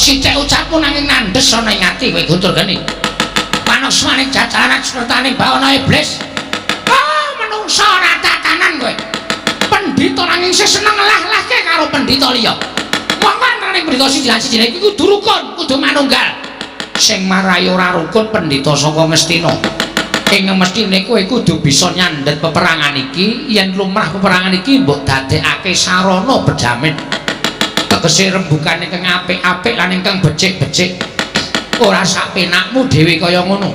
Sithik ucapmu nanging nandhes ana ing ati kowe Guntur Geni. Panusmane jajaran sertane bawana iblis. Ah, menungsa ora tatanan kowe. Pendhita nanging isih seneng ngelah-lahke karo pendhita liya. Monggo antaraning pendhita siji lan siji iki kudu rukun, kudu manunggal. Sing marai ora rukun pendhita saka Ngastina. Ing mestine kowe kudu bisa nyandhet peperangan iki, yen lumrah peperangan iki mbok dadekake sarana bejamin. Tegese rembukan ingkang apik-apik lan ingkang becik-becik. Ora sak penakmu dhewe kaya ngono.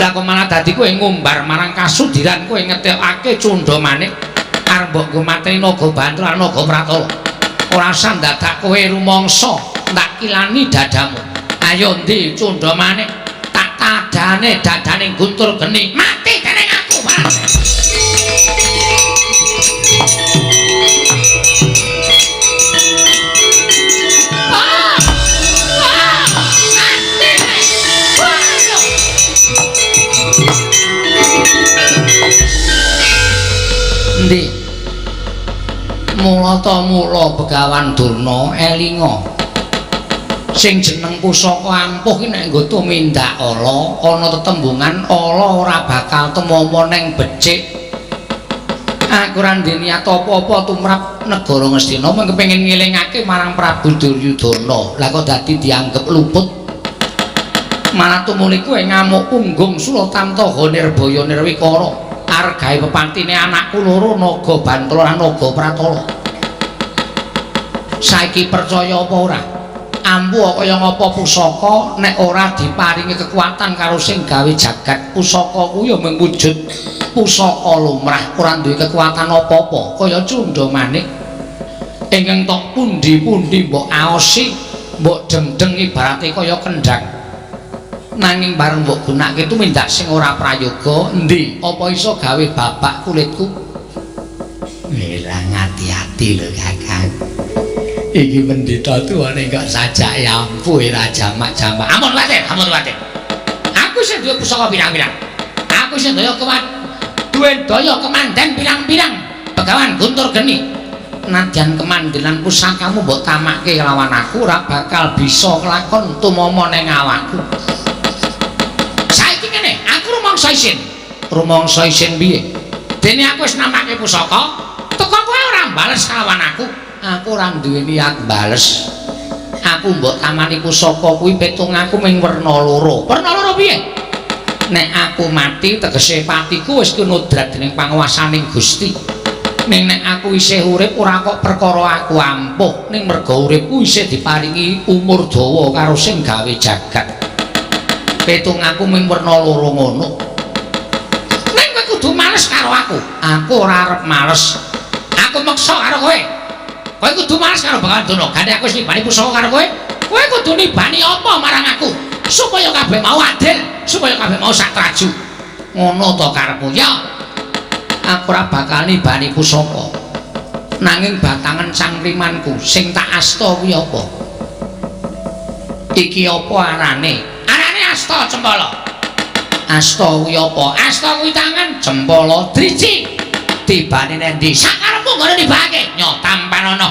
Lah kok malah dadi kowe ngumbar marang kasudiran, kowe ngetokake cundha manik arep mbok nggo mateni Naga Bantul lan Naga Pratala. Ora usah dadak kowe rumangsa tak kilani dadamu. Ayo ndi cundha manik tak tadane dadane Guntur Geni. Mati dening aku, Pak. Endi? Mula ta mula Begawan Durna elinga. Sing jeneng pusaka ampuh ki nek nggo tumindak ala, ana tetembungan ala ora bakal tumama neng becik. Aku ora ndek niat apa-apa tumrap negara Ngastina, mung kepengin ngelingake marang Prabu Duryudana. Lah kok dadi dianggep luput. Malah tumuli kowe ngamuk punggung Sulatamtaha Nirbaya Nirwikara. Argae pepantine anakku loro Naga Bantul lan Naga Pratala. Saiki percaya apa ora? Ampuh kaya ngapa pusaka nek ora diparingi kekuatan karo sing gawe jagat. Pusaka kuwi ya mung wujud pusaka lumrah, ora duwe kekuatan apa-apa, kaya cundha manik. Ingkang tok pundi-pundi mbok aosi, mbok dengdeng ibarate kaya kendhang. Nanging bareng mbok gunakake tumindak sing ora prayoga, endi apa iso gawe babak kulitku? Lah ati-ati lho Kakang. Iki pendhita tuwane kok sajake ampuh ora jamak-jamak. Ampun kuwatir, ampun kuwatir. Aku isih duwe pusaka pirang-pirang. Aku isih daya kuat. Duwe daya kemanden pirang-pirang. Begawan Guntur Geni. Nadyan kemandenan pusakamu mbok tamakke lawan aku ora bakal bisa kelakon tumama ning awakku. Saiki ngene, aku rumangsa isin. Rumangsa isin piye? Dene aku wis namake pusaka, teko kowe ora bales kalawan aku. Aku ora duwe niat bales. Aku mbok tamani pusaka kuwi petung aku ming werna loro. Werna loro piye? Nek aku mati tegese patiku wis kinodrat dening panguwasaning Gusti. Ning nek aku isih urip ora kok perkara aku ampuh, ning merga uripku isih diparingi umur dawa karo sing gawe jagat. Petung aku ming werna loro ngono. Ning kowe kudu males karo aku. Aku ora arep males. Aku meksa karo kowe. Kowe kudu males karo Begawan Durna. Gandhe aku wis nibani pusaka karo kowe. Kowe kudu nibani apa marang aku supaya kabeh mau adil, supaya kabeh mau sak traju. Ngono to karepmu? Ya. Aku ora bakal nibani pusaka. Nanging batangan cangkrimanku sing tak asta kuwi apa? Iki apa arane? Arane asta cempala. Asta kuwi apa? Asta kuwi tangan, cempala driji. Tibane nendi? Sakarepmu nggone nibake. Nyo tampanono.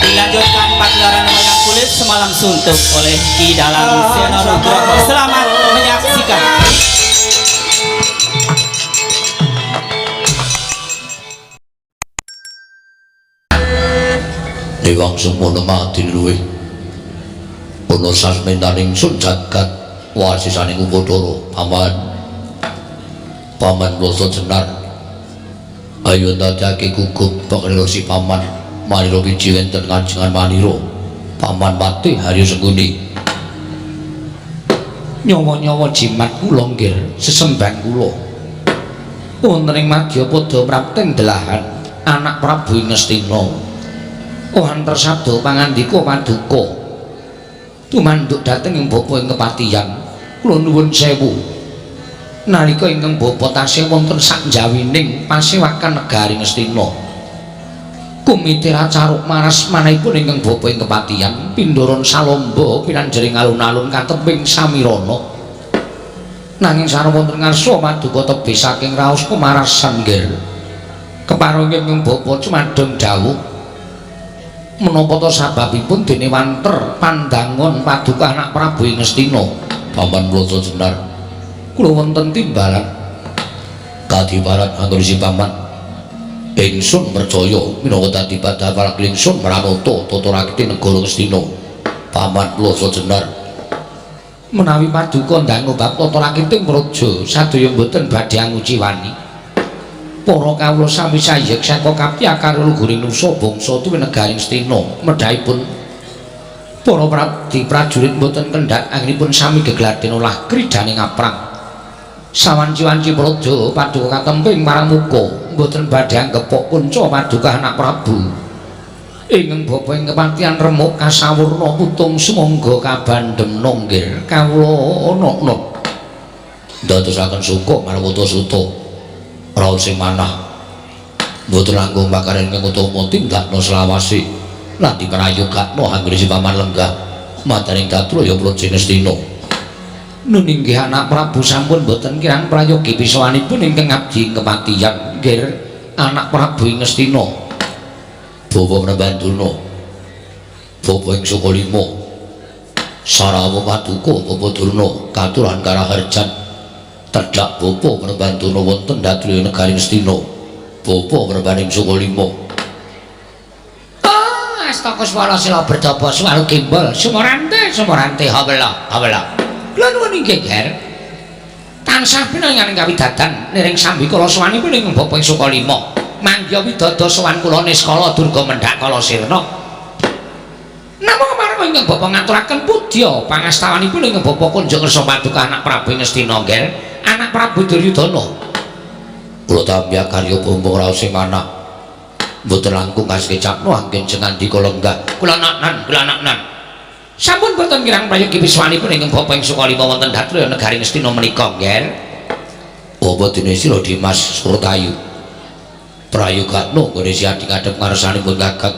Dilanjutkan pagelaran wayang kulit semalam suntuk oleh Ki Dalang Seno Nugroho. Selamat menyaksikan. Dewang semono madin luwih ana sasmentaning sun jagat wasisaning Upadara. Paman, paman Blasa Jenar, ayo ndadekake gugup pakrira si paman manira wiji wonten kanjengan manira. Paman Patih Haryo Sengkuni. Nyawa-nyawa jimat kula nggih sesembahan kula wonten ing madyapada prapting delahan anak Prabu Ngastina. Wanter sabda pangandika paduka tumanduk dhateng ing bapa ing kepatihan. Kula nuwun sewu nalika ingkang bapa tasih wonten sakjawining pasewakan negari Ngastina. Kumitira caruk maras manahipun ingkang bapa ing kepatihan pindharan salamba pinanjering alun-alun katemping samirana. Nanging sareng wonten ngarsa paduka tebih saking raos kumarasan nggih. Kepareng ingkang bapa cumadeng dawuh menapa ta sababipun dene wanter pandangon paduka anak Prabu ing Ngastina. Paman Blasa Jenar, kula wonten timbalan kadiparan anggone paman. Ingsun percaya minangka dadi badhawan ingsun mranata tata rakiti negara Ngastina. Paman Blasa Jenar, menawi paduka ndangu bab tata rakiting praja sadaya mboten badhe anguciwani. Para kawula sami sayek saka kapya karo luguring nusa bangsa tuwi negari Ngastina. Medhahipun para prabdi prajurit mboten kendhat anggenipun sami gegladen olah kridane ngaprang. Sawanci-wanci praja paduka katemping marang muka mboten badhe anggepok punca paduka anak Prabu. Ingkang bapa ing kepatihan remuk kasawurna putung sumangga kabandhem nggih kawula ana-ana. Ndadosaken suka marwata suta raos sing manah mboten langkung pakaran ingkang utama tindakna selawase lan diprayogakna anggone si paman lenggah madaning datraya praja Ngastina. Nun inggih anak Prabu sampun boten kirang prayogi pisawanipun ingkang ngabdi ing kepatihan nggih anak Prabu ing Ngastina. Bawa Prabanduna, bapa ing Sukalima, sarawa paduka bapa Durna katuran karaharjan tedhak bapa Prabanduna wonten datraya negari Ngastina. Bapa Prabaning Sukalima. Ah, astaka swara sila berdaba suwaru gembol sumorante sumorante hawela hawela. Kula nuwun inggih, Ger. Tansah pinangan kawidadan niring sambikala sowanipun ing bapa ing Sukalima. Mangya widada sowan kula niskala durga mendhak kala sirna. Namung kepareng ingkang bapa ngaturaken pudya pangastawanipun ingkang bapa kunjung kersa paduka anak Prabu Ngastina, Ger. Anak Prabu Duryudana. Kula tampi karya bumbung raos sing manah mboten langkung kasekecapno anggen jengandika lenggah. Kula naknan, kula naknan. Sampun boten kirang prayogi piswanipun ingkang bapa ing Sukalima wonten datraya negari Ngastina menika, Nger. Apa dene sira Dimas Surtayu? Prayogakno nggone si adi ngadhep ngarsanipun Kakang.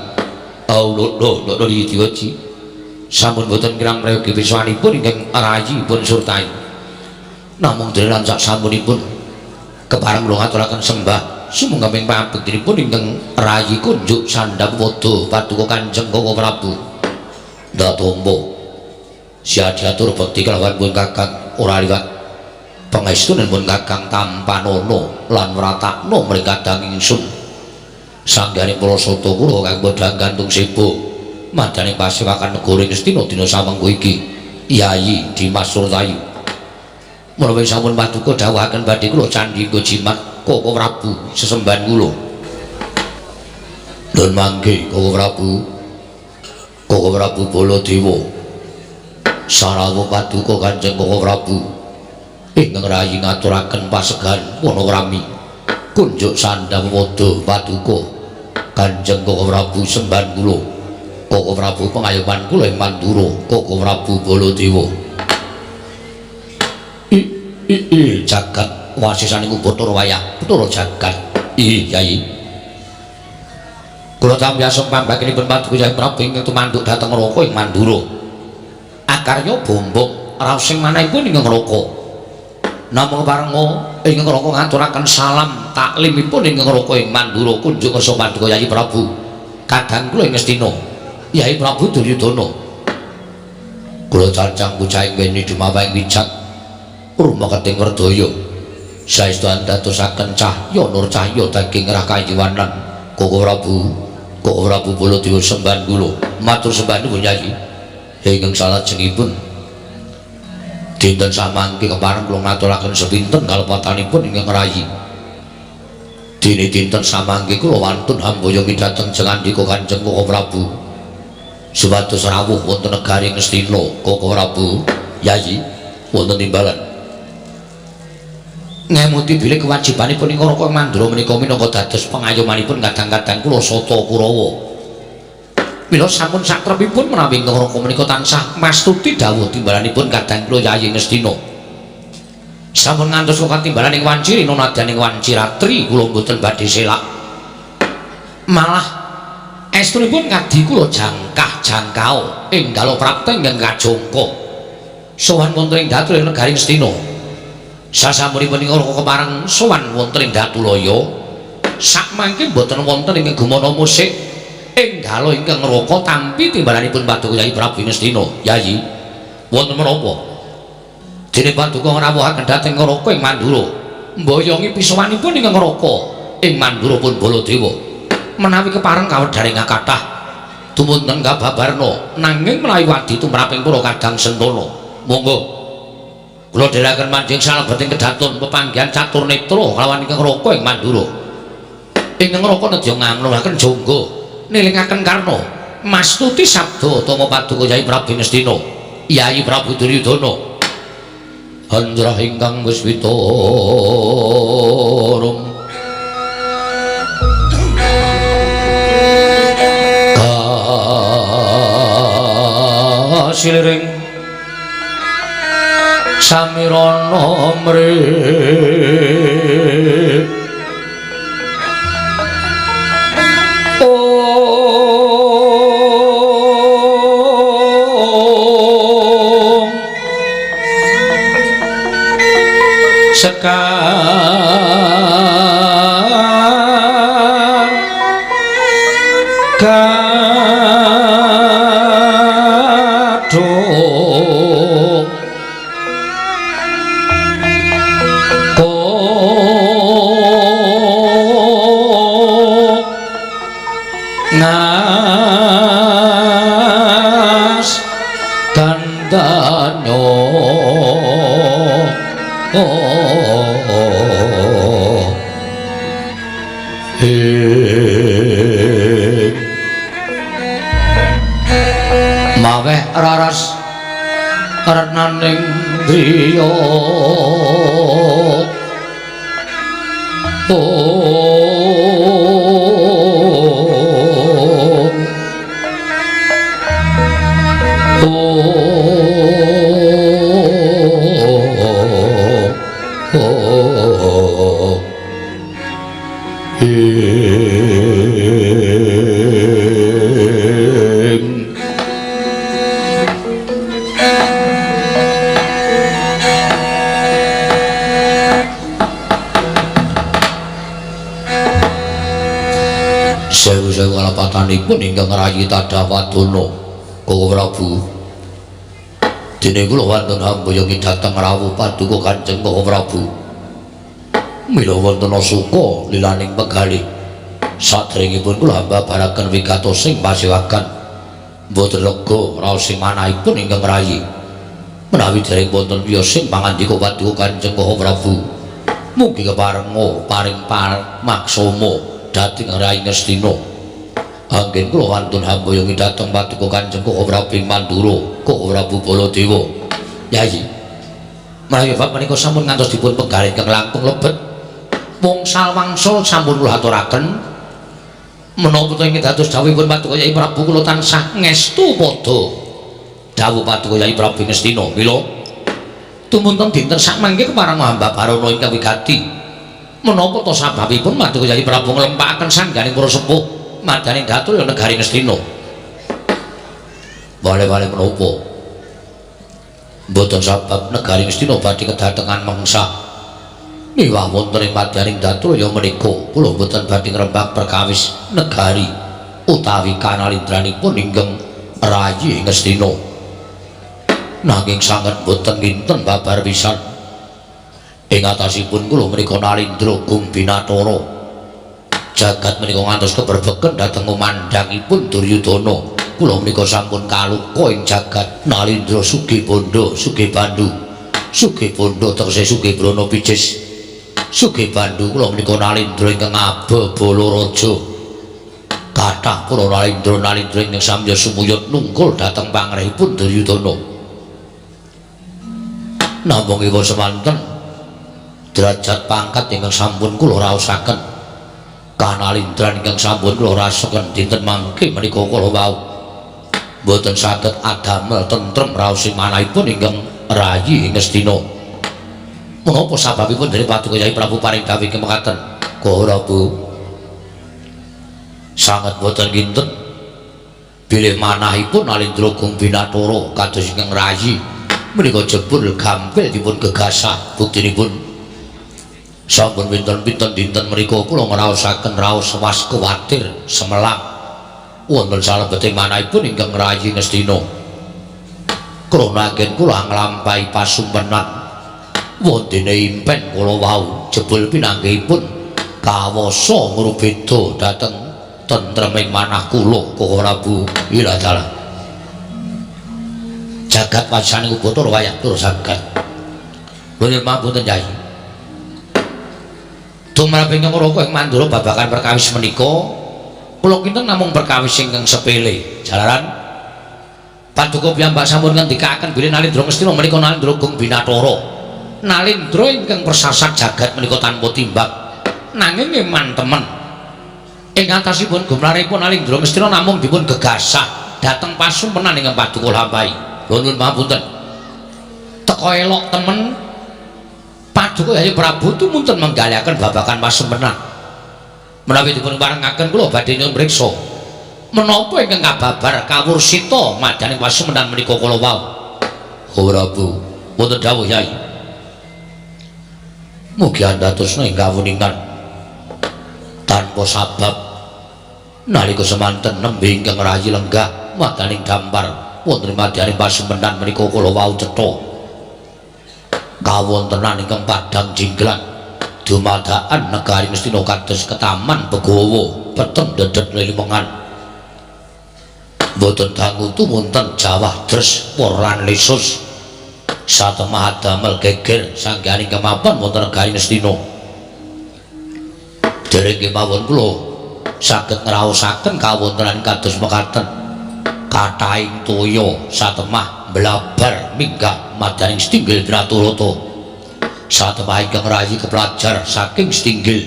Auluk lho diwaji. Sampun boten kirang prayogi piswanipun ingkang rayi pun Surtayu. Namung dene lan sak sampunipun kepareng kula ngaturaken sembah sumangga ing pabektinipun ingkang rayi kunjuk sandhap wada paduka Kanjeng Koko Prabu. Ndak tompo si adi atur bekti kelawan pun Kakang ora liwat pangestuning pun Kakang tampanana lan wratakna mring kadang ingsun. Sangganing para sata kula kang bodhang gantung sebo madaning pasewakan negara Ngastina dina samengko iki Yayi Dimas Surtayu. Menawi sampun paduka dawuhaken badhe kula candhi nggo jimat Koko Prabu sesembahan kula. Nun mangke Koko Prabu. Koko Prabu Baladewa sarawa paduka Kanjeng Koko Prabu ingkang rayi ngaturaken pasegan wanakrami kunjuk sandhang wada paduka Kanjeng Koko Prabu sembahan kula. Koko Prabu pengayoman kula ing Mandura Koko Prabu Baladewa. I jagat wasisaning Bathara wayah Bathara jagat. I Yai Kula tampi asem pambakinipun paduka Yai Prabu ingkang tumanduk dhateng neraka ing Mandura. Akarya bombong raos sing manahipun ingkang neraka. Namung parenga ingkang neraka ngaturaken salam taklimipun ingkang neraka ing Mandura kunjuk kersa paduka Yai Prabu. Kadang kula ing Ngastina Yai Prabu Duryudana. Kula cancang bocah ing weni dumawang wijak rumaketing werdaya saestu andadosaken cahya nur cahya daging rakayiwanan Koko Prabu. Koko Prabu Baladewa sembahan kula matur sembah nuwun Yai. Ingkang salajengipun dinten samangke kepareng kula ngaturaken sepinten kalepatanipun ingkang rayi. Dene dinten samangke kula wantun hamboyo midhateng jengandika Kanjeng Koko Prabu supados rawuh wonten negari Ngastina. Koko Prabu Yayi wonten timbalan ngemuti bilih kewajibanipun ing Raka Mandura menika minangka dados pengayomanipun kadang-kadang kula Sata Kurawa. Mila sampun satrepipun menawi ingkang Raka menika tansah mastuti dawuh timbalanipun kadang kula Yayi Ngastina. Sampun ngantos katimbalan ing wanci rina nadyan ing wanci ratri kula mboten badhe selak. Malah Estunipun ngadi kula jangkah-jangkao ing galo prapta ingkang kajangka. Sowan wonten ing Datulaya negari Ngastina. Sasampunipun ing Raka kepareng sowan wonten ing Datulaya, sakmangke boten wonten ing gumana musik ing galo ingkang Raka tampi timbalanipun Paduka Yayi Prabu Ngastina. Yayi, wonten menapa? Dene Paduka ngrawuhaken dhateng Raka ing Mandura. Mboyongi pisowanipun ingkang Raka ing Mandura pun Baladewa. Menawi kepareng kawedharing kathah tumunten kababarna nanging menawi wadi tumraping para kadang sentana. Monggo kula dherekaken manjing salebeting kedaton pepanggihan catur netra kalawan ingkang Raka ing Mandura. Ingkang Raka nedya ngangluhaken jangga nilingaken karna mastuti sabda utama Paduka Yayi Prabu Ngastina, Yayi Prabu Duryudana. Andrah ingkang wis witarum siliring samirana mrih ong sekar ngas dandanyo maweh raras renaning driya sewu-sewu kalapatanipun ingkang rayi Tadawadana Koko Prabu. Dene kula wonten hamboyongi dhateng rawuh paduka Kanjeng Koko Prabu. Mila wonten suka lilaning pegalih. Saderengipun kula hamba baraken wigatosing pasewagan. Mboten lega raosing manahipun ingkang rayi. Menawi dereng wonten wiyosing pangandika paduka Kanjeng Koko Prabu. Mugi keparenga paring pamaksama dhateng Rayi Ngastina. Anggen kula wantun hamboyongi dhateng paduka Kanjeng Koko Prabu Mandura, Koko Prabu Baladewa. Yayi, menawi bab menika sampun ngantos dipun penggalih ingkang langkung lebet, wongsal wangsul sampun kula aturaken. Menapa to ing dados dawuhipun paduka Yayi Prabu kula tansah ngestu padha dawuh paduka Yayi Prabu Ngastina. Mila tumunten dinten sakmangke kepareng hamba barana ingkang wigati. Menapa to sababipun Paduka Yayi Prabu nglempakaken sangganing para sepuh madaning Datulaya negari Ngastina? Wale-wale menapa? Mboten sabab negari Ngastina badhe kedatengan mangsa. Miwah wonten ing madaning Datulaya menika kula mboten badhe ngrembak perkawis negari utawi kanalindranipun ingkang rayi Ngastina. Nanging sanget mboten kinten babar pisan. Ing atasipun kula menika Nalindra Gung Binatara. Jagat menika ngantos keberbeken dhateng kumandhangipun Duryudana. Kula menika sampun kaluka ing jagat Nalindra sugih bondo, sugih bandu. Sugih bondo tegese sugih brana picis. Sugih bandu kula menika Nalindra ingkang abebala raja. Kathah para Nalindra-nalindra ingkang samya sumuyut nungkul dhateng pangrehipun Duryudana. Namung ewa semanten derajat pangkat ingkang sampun kula raosaken, kanalindran ingkang sampun kula rasaken dinten mangke menika kala wau mboten saged adamel tentrem raosing manahipun ingkang rayi Ngastina. Menapa sababipun dari paduka Yayi Prabu paring dawuh mekaten? Koko Prabu sanget mboten kinten Bilih manahipun Nalindra Gung Binathara kados ingkang rayi menika jebul gampil dipun gegasah. Buktinipun sampun pinten-pinten dinten menika kula ngraosaken raos was kuwatir semelang wonten salebeting manahipun ingkang rayi Ngastina. Krana anggen kula nglampahi pasumpenan wondene impen kula wau jebul pinanggihipun kawasa ngrubeda dhateng tentreming manah kula Koko Prabu. Ila dalah jagat wasaning Ubathara wayah tur saged. Nuwun mapunten Yai. Tumrap ingkang Raka ing Mandura babagan perkawis menika kula kinten namung perkawis ingkang sepele. Jalaran paduka piyambak sampun ngendikaken bilih Nalindra Ngastina menika Nalindra Gung Binathara. Nalindra ingkang persasat jagat menika tanpa timbang. Nanging eman temen ing atasipun gumlaripun Nalindra Ngastina namung dipun gegasah dhateng pasumpenan ingkang paduka lampahi. Nuwun pangapunten. Teka elok temen paduka Hyai Prabu tumunten menggalihaken babagan pasumpenan. Menawi dipun parengaken kula badhe nyuwun priksa menapa ingkang kababar kawursita madyaning pasumpenan menika kala wau. Oh Prabu, wonten dawuh Yai. Mugi andatosna ing kawuningan tanpa sabab nalika semanten nembe ingkang rayi lenggah madaning dampar wonten madyaning pasumpenan menika kala wau cetha kawontenan ingkang padhang jingglak dumadakan negari Ngastina kados ketaman begawa peteng dedet lelimengan boten dangu tumunten jawah dres lan lesus satemah damel geger sangganing kemampan wonten negari Ngastina. Dereng kemawon kula saged ngraosaken kawontenan kados mekaten kathahing toya satemah blabar minggah madyaning setinggil Binaturata satemah ingkang rayi kepelajar saking setinggil.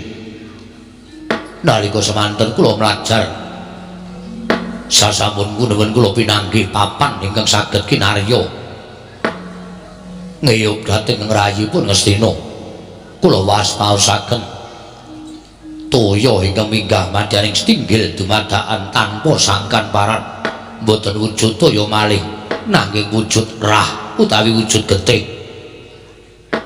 Nalika semanten kula mlajar sasampun kunuwun kula pinanggih papan ingkang saged kinarya ngeyup dhateng ngrayipun Ngastina. Kula waspaosaken toya ingkang minggah madyaning setinggil dumadakan tanpa sangkan paran mboten wujud toya malih nanging wujud rah utawi wujud getih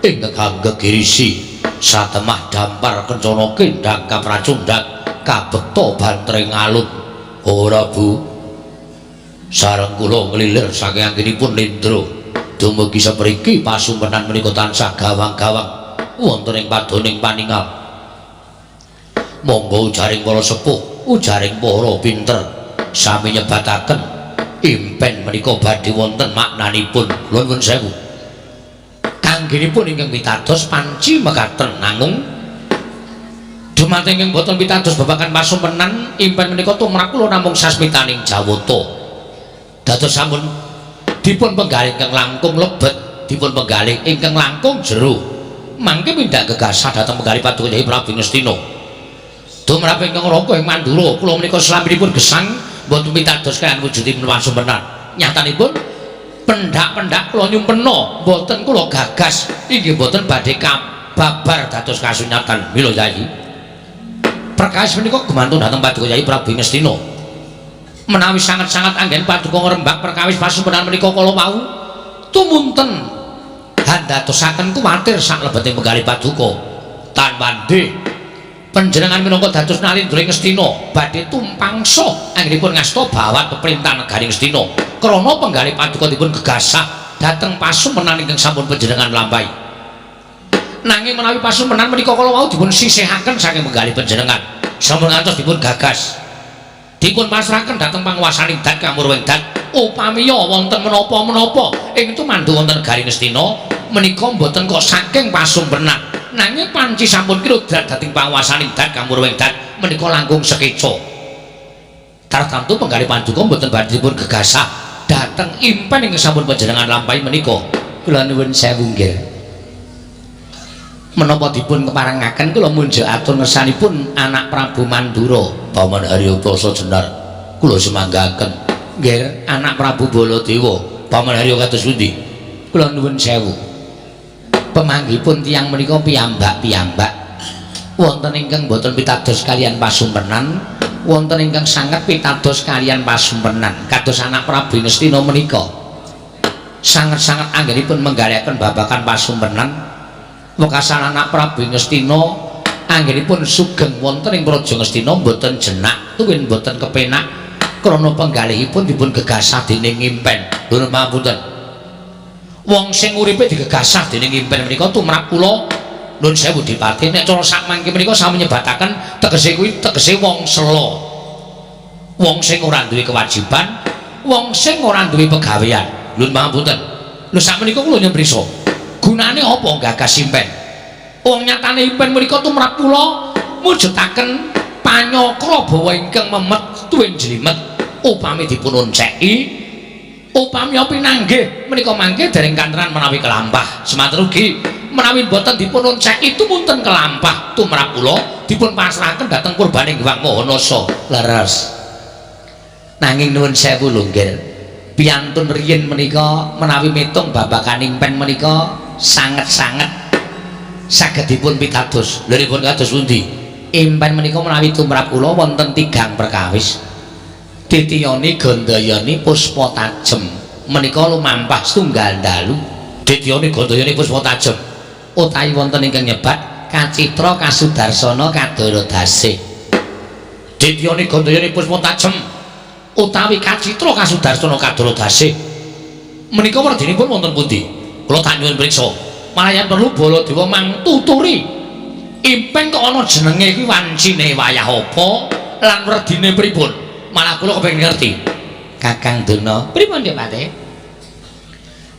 ingkang anggegirisi satemah dampar kencana kendhang kapracundhang kabekta bantre ngalun. Ora Bu, sareng kula nglilir saking anggenipun lindra dumugi sapriki pasumpenan menika tansah gawang-gawang wonten ing padoning paningal. Monggo ujaring para sepuh, ujaring para pinter sami nyebataken impen menika badhe wonten maknanipun. Kula nuwun sewu. Kanggenipun ingkang pitados panci mekaten nanging dumateng ingkang boten pitados babagan pasumpenan impen menika tumrap kula namung sasmitaning jawata. Dados sampun dipun penggalih ingkang langkung lebet, dipun penggalih ingkang langkung jero. Mangke mindak gegasah dhateng penggalih paduka Hyai Prabu Ngastina. Tumrap ingkang Raka ing Mandura kula menika slaminipun gesang mboten pitados kaliyan wujudipun pasumpenan. Nyatanipun pendak-pendak kula nyumpena mboten kula gagas inggih mboten badhe kababar dados kasunyatan. Mila Yai, perkawis menika gumantung dhateng paduka Hyai Prabu Ngastina. Menawi sanget-sanget anggen paduka ngrembak perkawis pasumpenan menika kala wau tumunten handadosaken kuwatir saklebeting penggalih paduka. Tan wandhe panjenengan minangka dados Nalindra ing Ngastina badhe tumpangsa anggenipun ngasta bawat peperintah negari Ngastina krana penggalih paduka dipun gegasah dhateng pasumpenan ingkang sampun panjenengan lampahi. Nanging menawi pasumpenan menika kala wau dipun sisihaken saking penggalih panjenengan sampun ngantos dipun gagas dipun pasrahaken dhateng panguwasaning dat kamurwing dat upamiya wonten menapa-menapa ing tumandu wonten negari Ngastina menika mboten kok saking pasumpenan nanging panci sampun kinodrat dhateng panguwasaning dat kamurwing dat menika langkung sekeca. Tartamtu penggalih paduka mboten badhe dipun gegasah dhateng impen ingkang sampun panjenengan lampahi menika. Kula nuwun sewu nggih. Menapa dipun keparengaken kula munjuk atur ngersanipun anak Prabu Mandura. Paman Haryo Prasa Jenar kula semanggaken. Nggih, anak Prabu Baladewa. Paman Haryo kados pundi? Kula nuwun sewu. Pemanggihipun tiyang menika piyambak-piyambak. Wonten ingkang boten pitados kaliyan pasumpenan, wonten ingkang sanget pitados kaliyan pasumpenan. Kados anak Prabu Ngastina menika sanget-sanget anggenipun menggalihaken babagan pasumpenan. Wekasan anak Prabu Ngastina anggenipun sugeng wonten ing Praja Ngastina boten jenak tuwin boten kepenak krana penggalihipun dipun gegasah dening impen. Lho mapunten. Wong sing uripe digegasah dening impen menika tumrap kula nuwun sewu Dipati, nek cara sak mangke menika sami nyebataken tegese kuwi tegese wong sela. Wong sing ora duwe kewajiban, wong sing ora duwe pegawean. Lho mapunten. Lho sak menika kula nyuwun prisa. Gunane apa gagas impen? Wong nyatane impen menika tumrap kula mujudaken panyakra bawa ingkang memet tuwin jlimet upami dipun onceki, upami pinanggih menika mangke dereng kantenan menawi kelampah. Semanten ugi menawi boten dipun onceki tumunten kelampah tumrap kula dipun pasrahaken dhateng purbaning Hyang Mahanasa. Leres. Nanging nuwun sewu lho nggih, piantun riyin menika menawi mitung babagan impen menika sanget-sanget saged dipun pitados. Lha dipun kados pundi? Impen menika menawi tumrap kula wonten tigang perkawis. Ditiyani Gandayani Puspa Tajem menika lumampah setunggal dalu. Ditiyani Gandayani Puspa Tajem utawi wonten ingkang nyebat Kacitra Kasudarsana Kadara Dasih. Ditiyani Gandayani Puspa Tajem utawi Kacitra Kasudarsana Kadara Dasih menika werdinipun wonten pundi? Kula tak nyuwun priksa. Malah yen perlu Baladewa mangtuturi impen kok ana jenenge kuwi wancine wayah apa lan werdine pripun? Malah kula kepengin ngerti. Kakang Durna, pripun Dipati?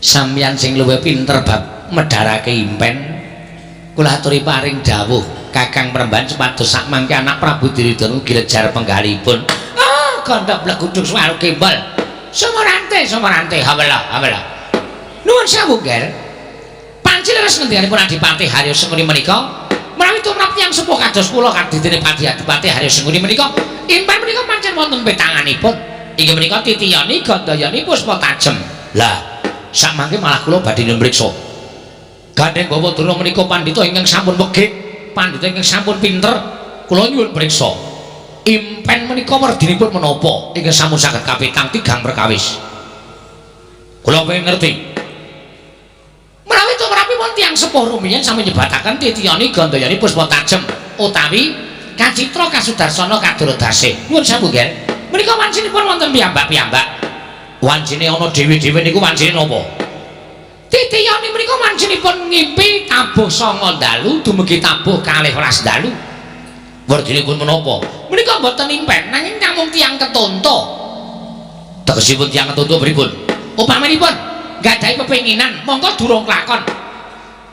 Sampeyan sing luwih pinter bab medharake impen, kula aturi paring dawuh Kakang Premban supados sak mangke anak Prabu Duryudana ugi lejar penggalihipun. Ah, gondok bleguduk suwaru gembol. Sumorante, sumorante, hawelah, hawelah. Nuwun sewu, Ger. Panci leres ngendikanipun Adipati Haryo Sengkuni menika, menawi tumrap tiyang sepuh kados kula kadidene Pati Adipati Haryo Sengkuni menika, impen menika pancen wonten petanganipun. Inggih menika titiyani Gandayani Puspa Tajem. Lah, sak mangke malah kula badhe mriksa. Gandeng Bawa Durna menika pandhita ingkang sampun wegik, pandhita ingkang sampun pinter, kula nyuwun priksa. Impen menika werdinipun menapa ingkang sampun saged kapitang tigang perkawis. Kula pengin ngerti. Menawi tumrapipun tiyang sepuh rumiyin sami nyebataken titiyani Gandayani Puspa Tajem utawi Kacitra Kasudarsana Kadara Dasih. Nuwun sewu, Ger. Menika wancinipun wonten piyambak-piyambak. Wancine ana dhewe-dhewe niku wancine napa? Titiyani menika wancinipun ngimpi tabuh 9 dalu dumugi tabuh 12 dalu. Werdinipun menapa? Menika mboten impen nanging namung tiyang ketonto. Tegesipun tiyang ketonto pripun? Upaminipun nggadahi pepenginan mongko durung kelakon.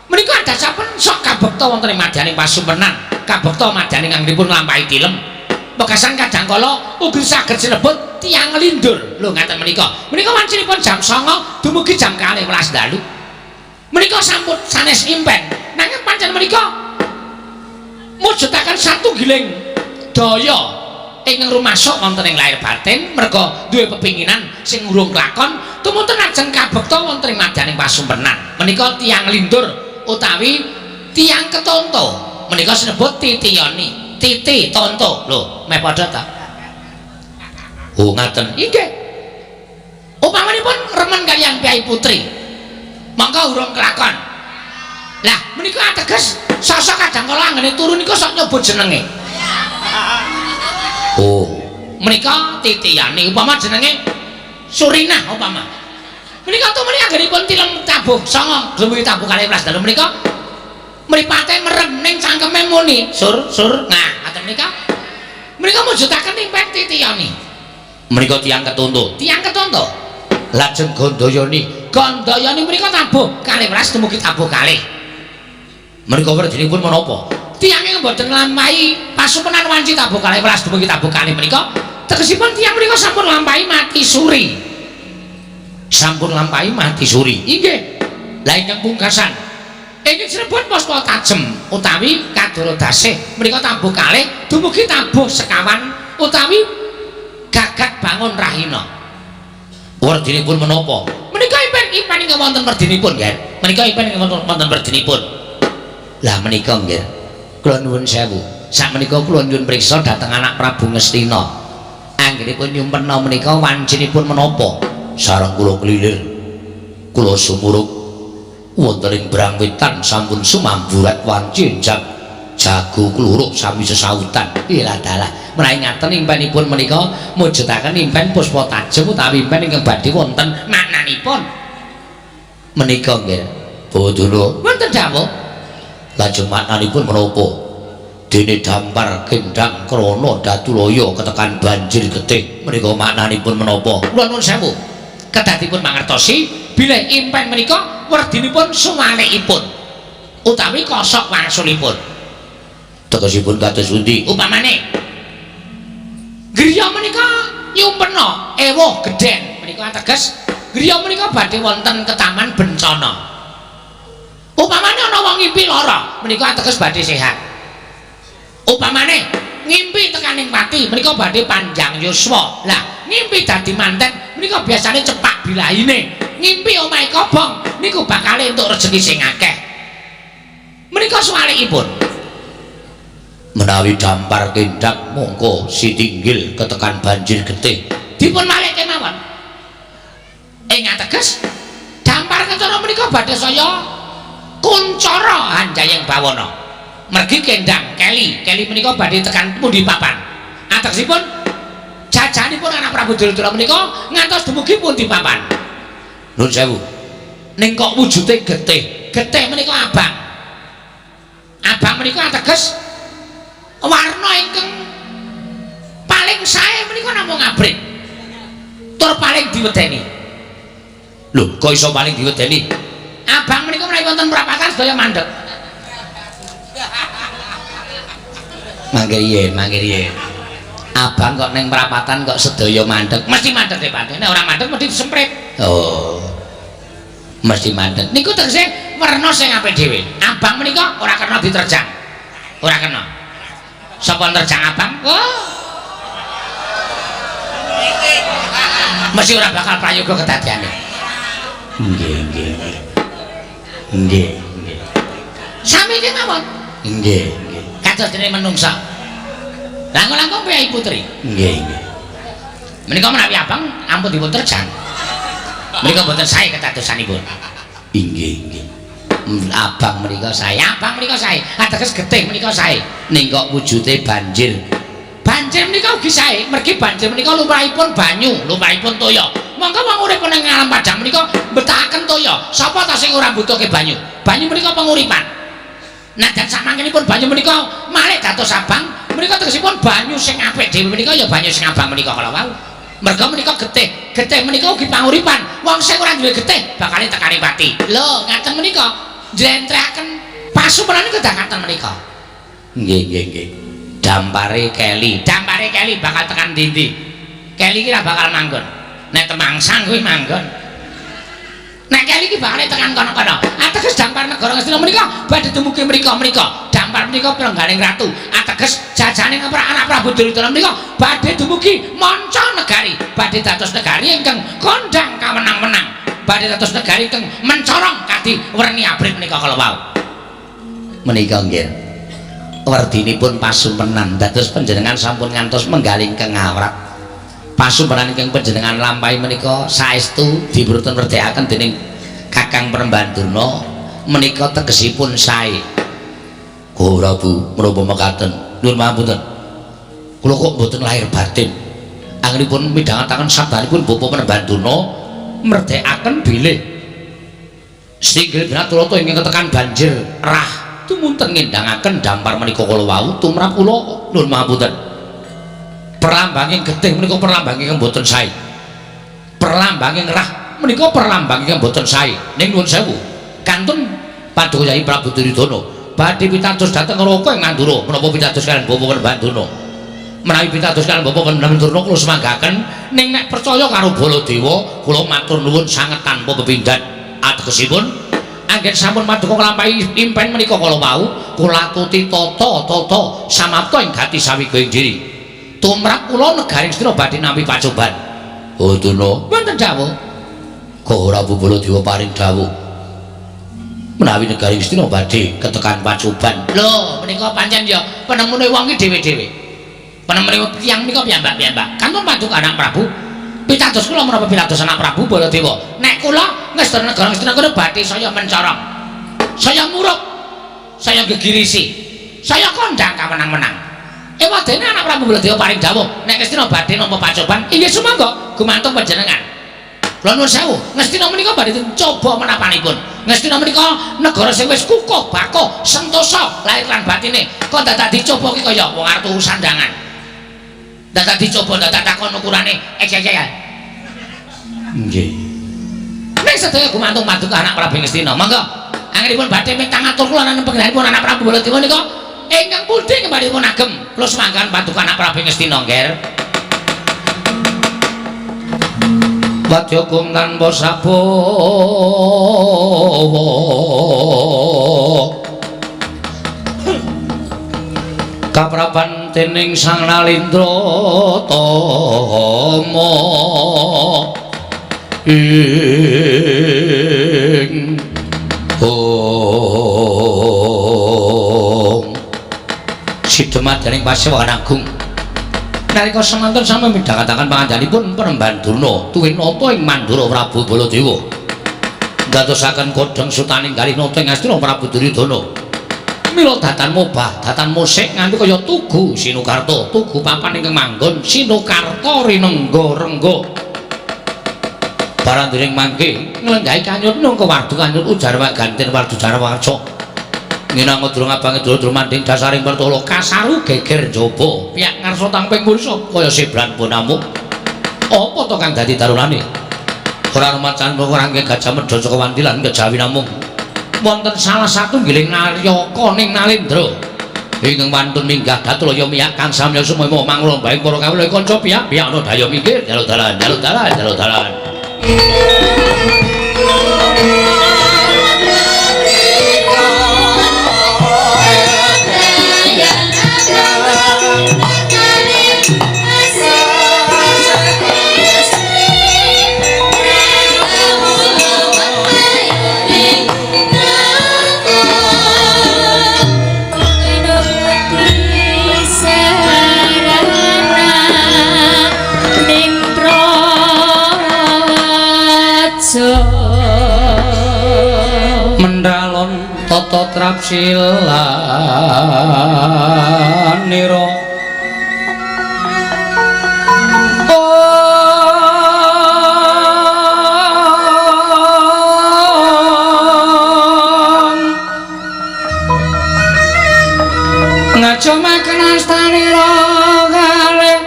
Menika adasapen sok kabekta wonten ing madyaning pasumpenan, kabekta madyaning anggenipun nglampahi tilem. Wekasan kadang kala ugi saged sinebut tiyang lindur. Lho ngaten menika. Menika wancinipun jam 9 dumugi jam 12 dalu. Menika sampun sanes impen. Nanging pancen menika mujudaken satunggiling daya ingkang rumasuk wonten ing lahir batin merga duwe pepinginan sing urung kelakon tumunten ajeng kabekta wonten ing madyaning pasumpenan. Menika tiyang lindur utawi tiyang ketonto. Menika sinebut titiyani. Titi tonto. Lho, meh padha ta? Oh, ngaten. Inggih. Upamanipun remen kaliyan Kyai Putri. Monggo urung kelakon. Lah, menika ateges sosok kadang kala anggene turu nika sok nyebut jenenge. Oh, menika titiyane upama jenenge Surinah upama. Menika tumrap anggenipun tilem tabuh 9 dumugi tabuh 12 dalu menika mripate merem ning cangkeme muni sur sur. Nah, ngaten menika. Menika mujudaken impen titiyane. Menika tiyang ketonto. Tiyang ketonto. Lajeng Gandayani. Gandayani menika tabuh 12 dumugi tabuh kalih. Menika werdinipun menapa? Tiyange mboten nglampahi pasumenan wanci tabuh 12 dumugi tabuh kalih menika tegesipun tiyang menika sampun nglampahi mati suri. Sampun nglampahi mati suri. Inggih. Lah ingkang pungkasan ingkang sinebut Puspa Tajem utawi Kadara Dasih menika tabuh kalih dumugi tabuh sekawan utawi Gagak Bangun Rahina. Werdinipun menapa? Menika impen-impen ingkang wonten werdinipun, nggih. Menika impen ingkang wonten werdinipun. Lah menika nggih. Kula nuwun sewu. Sakmenika kula nyuwun priksa dhateng anak Prabu Ngastina. Anggenipun nyumpena menika wancinipun menapa? Sareng kula klilir. Kula sumurup wonten ing Brang Wetan sampun sumamburat wanci njak jago kluruk sami sesautan. Ilah dalah. Menawi ngaten impenipun menika mujudaken impen puspa tajem utawi impen ingkang badhe wonten maknanipun. Menika nggih. Bawadana. Wonten dawuh. Lajeng maknanipun menapa? Dene dampar kendang krana datulaya ketekan banjir getih. Menika maknanipun menapa? Kula nuwun sewu. Kedadipun mangertosi bilih impen menika werdinipun suwalikipun utawi kosok wangsulipun. Tegesipun kados pundi? Upamane griya menika nyumpena ewuh gedhen menika ateges griya menika badhe wonten ketaman bencana. Upamane ana wong ngimpi lara menika ateges badhe sehat. Upamane ngimpi tekaning pati menika badhe panjang yuswa. Lah ngimpi dadi manten menika biasane cepak bilahine. Ngimpi omahe kobong niku bakal entuk rejeki sing akeh. Menika suwalikipun. Menawi dampar kendang mongko sitinggil ketekan banjir getih. Dipun malih kemawon. Ing ateges dampar kencana menika badhe saya kuncara hanjayeng bawana. Mergi kendang keli, keli menika badhe tekan pundi papan. Ategesipun jajanipun anak Prabu Duryudana menika ngantos dumugi pundi papan. Nuwun sewu. Ning kok wujude getih. Getih menika abang. Abang menika ateges warna ingkang paling sae menika namung abrit. Tur paling diwedeni. Lho, kok iso paling diwedeni? Abang menika menawi wonten prapatan sedaya mandheg. Mangke riyen, mangke riyen. Abang kok ning prapatan kok sedaya mandheg. Mesti mandheg deh, nek ora mandheg mesti disemprit. Oh. Mesti mandheg. Niku tegese werna sing apik dhewe. Abang menika ora kena diterjang. Ora kena. Sapa nerjang abang? Oh. Mesti ora bakal prayoga kedadiane. Nggih, nggih, nggih. Nggih, nggih. Sami kemawon. Nggih, nggih. Kados dene menungsa. Langkung-langkung priyayi putri. Nggih, nggih. Menika menawi abang ampun dipun terjang. Menika mboten sae kedadosanipun. Inggih, nggih. Abang menika sae, abang menika sae, ateges getih menika sae. Ning kok wujude banjir. Banjir menika ugi sae, mergi banjir menika lumrahipun banyu, lumrahipun toya. Monggo wong urip ning alam padang menika mbetahaken toya. Sapa ta sing ora mbutuhke banyu? Banyu menika penguripan. Najan samangkenipun banyu menika malih dados abang, menika tegesipun banyu sing apik dhewe menika ya banyu sing abang menika kala wau. Merga menika getih, getih menika ugi panguripan. Wong sing ora duwe getih bakale tekani pati. Lho, ngaten menika njlentrehaken pasumenan kedah ngaten menika. Nggih, nggih, nggih. Dampare keli, dampare keli bakal tekan ndi-ndi. Keli iki ora bakal manggon. Nek temangsang kuwi manggon. Nek keli iki bakal tekan kono-kono. Ateges dampar negara Ngastina menika badhe dumugi mrika-mrika. Dampar menika prengganing ratu. Ateges jajane anak Prabu Duryudana menika badhe dumugi manca negari, badhe dados negari ingkang kondhang kawenang-wenang. Badhe dados negari ingkang mencorong kadi werni abrit menika kala wau. Menika nggih. Werdinipun pasumpenan dados panjenengan sampun ngantos menggalih ingkang ngawrat. Pasumpenan ingkang panjenengan lampahi menika saestu dipurutun werdekaken dening Kakang Panembahan Durna menika tegesipun sae. Gusti Prabu menapa mekaten? Nuwun pangapunten. Kula kok mboten lahir batin. Anggenipun midhangetaken sabdanipun Bapak Panembahan Durna merdekaken bilih singgil Binatulata ingkang ketekan banjir rah tumunten ngendangaken dampar menika kala wau tumrap kula. Nuwun pangapunten. Perlambanging getih menika perlambang ingkang mboten sae. Perlambanging rah menika perlambang ingkang mboten sae. Ning nuwun sewu, kantun Paduka Yai Prabu Duryudana badhe pitados dhateng Raka ing Mandura. Menapa pitados kaliyan Bapak Panembahan Durna? Menawi pitados kaliyan Bapak Panembahan Durna kula sumanggaken, ning nek percaya karo Baladewa kula matur nuwun sanget tanpa pepindhan. Ategesipun anggen sampun paduka nglampahi impen menika kala wau kula atuti tata-tata samapta ing gati sawiga ing diri. Tumrap kula negari Ngastina badhe nampi pacoban. Oh Durna, wonten dawuh. Kok ora Baladewa paring dawuh. Menawi negari Ngastina badhe ketekan pacoban. Lho, menika pancen ya penemune wong iki dhewe-dhewe. Penemune tiyang menika piyambak-piyambak. Kantun paduka anak Prabu. Pitados kula menapa pitados anak Prabu Baladewa. Nek kula ngestana negara Ngastina kula badhe saya mencorong. Saya muruk. Saya gegirisi. Saya kondang kamenang-menang. Ewadene anak Prabu Baladewa paring dawuh nek Ngastina badhe nampa pacoban, inggih sumangga gumantung panjenengan. Kula nuwun sewu, Ngastina menika badhe coba menapanipun. Ngastina menika negara sing wis kukuh, bakoh, sentosa lahir lan batine. Kok dadak dicoba ki kaya wong arep tuku sandangan. Dadak dicoba dadak takon ukurane XXL. Nggih. Nek sedaya gumantung paduka anak Prabu Ngastina, monggo. Anggenipun badhe mitang atur kula lan penggalihipun anak Prabu Baladewa nika ingkang pundi kembali pun agem kula sumanggahan paduka anak Prabu Ngastina, Ngger. Wadya gung tanpa sabawa kaprapan dening Sang Nalindra Tama ing ong sidemadaning pasewahan agung. Nalika semanten sami midhangetaken pangandanipun Penemban Durna tuwin nata ing Mandura Prabu Baladewa ndadosaken kodheng sutaning galih nata ing Astina Prabu Duryudana. Mila datan mobah datan musik nganti kaya tugu Sinukarta, tugu papan ingkang manggon Sinukarta rinengga rengga. Barang dening mangke nglenggahi kanyut nangka wardu kanyut ujar ganten wardu jarwaca. Nginang durung abange durung manding dasaring pertolo kasaru geger njaba piyak ngarsa tangping mursa kaya sebran bonamu. Apa to kang dadi darunane? Ora rumacan ora nggih Gajah Mada saka Wantilan kejawi namung wonten salah satunggiling naryaka ning Nalendra ingkang wantun minggah datulaya miyak kang samya sumema mangrombaing para kawula kanca piyak-piyak ana daya minggir jaluk dalan jaluk dalan jaluk dalan. Mendalon tata trapsilanira ong ngajomaken astanira kalih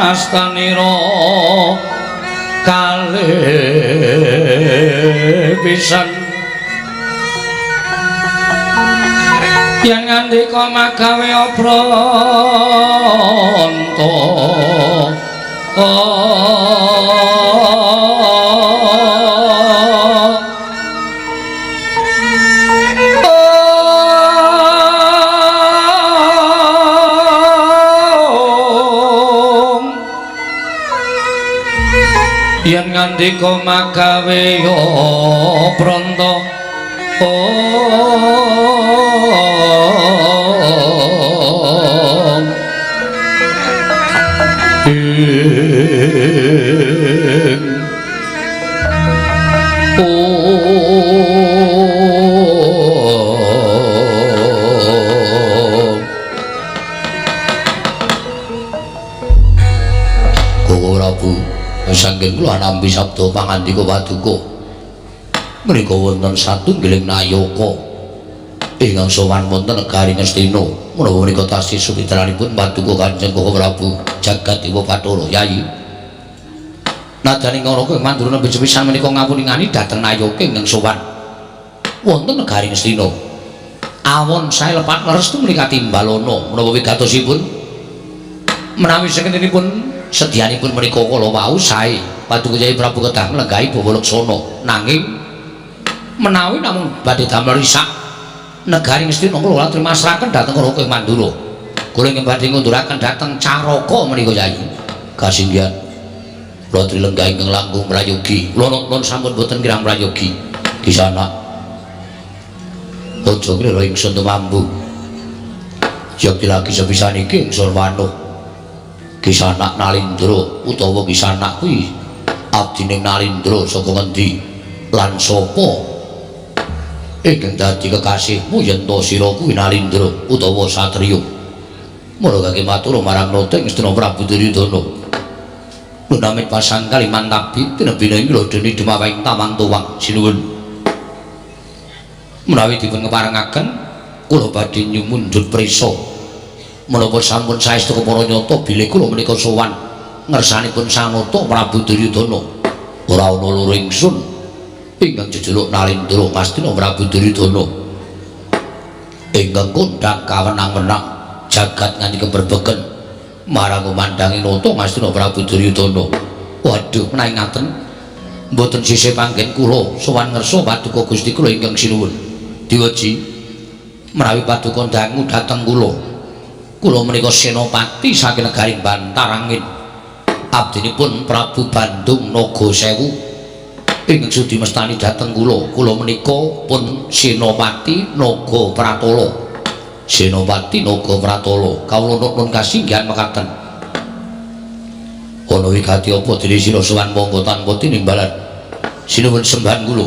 astanira kalih pisan yen ngandika magawe obranta yen ngandika magawe obranta ong ing ong. Koko Prabu saking kula nampi sabda pangandika paduka menika wonten satunggiling nayaka ingkang sowan wonten negari Ngastina. Menawa menika tasih sumitranipun paduka Kanjeng Koko Prabu Jagat Dewa Bathara Yayi. Nadyan ing Naraka Mandura nembe sepisan menika ngawuningani dhateng nayaka ingkang sowan wonten negari Ngastina. Awon sae lepat restu menika timbalana menawa wigatosipun menawi sakentenipun sedyanipun menika kala wau sae paduka Kyai Prabu kedah nglenggahi bawa laksana. Nanging menawi namung badhe damel risak negari Ngastina kula trimasraken dhateng Raka Mandura. Kula ingkang badhe ngunduraken dhateng Caraka menika Kyai. Kasinggihan. Kula trilengga ingkang langkung prayogi. Kula nuwun sampun boten kirang prayogi. Kisana. Aja nglira ingsun tumambu. Yekti lagi sepisan iki ingsun wanuh. Kisanak Nalindra utawa Kisanak kuwi abdining Nalindra saka ngendi lan sapa ingkang dadi kekasihmu yen to sira kuwi Nalindra utawa satriya. Mula kaki matur marang nata ing Astina Prabu Duryudana. Lunamit pasang kaliman tabi tinebina ing lodene dumaweng tawang tuwang sinuwun. Menawi dipun keparengaken kula badhe nyumundhut prisa. Menapa sampun saestu kepara nyata bilih kula menika sowan ngersanipun Sanata Prabu Duryudana. Ora ana loro ingsun ingkang jejeluk Nalindra Ngastina Prabu Duryudana. Ingkang kondhang kawenang-wenang jagat nganti keberbeken marang mandangi nata Ngastina Prabu Duryudana. Waduh, menawi ngaten mboten sisih panggen kula sowan ngersa paduka Gusti kula ingkang sinuwun. Diweji menawi paduka dangu dhateng kula. Kula menika senopati saking negari Bantarangin. Abdinipun Prabu Bandung Naga Sewu ingkang sudi mestani dhateng kula. Kula menika pun Senopati Naga Pratala. Senopati Naga Pratala. Kawula nuwun kasinggihan mekaten. Ana wigati apa dene sira sowan monggo tanpa tinimbalan. Sinuwun sembahan kula.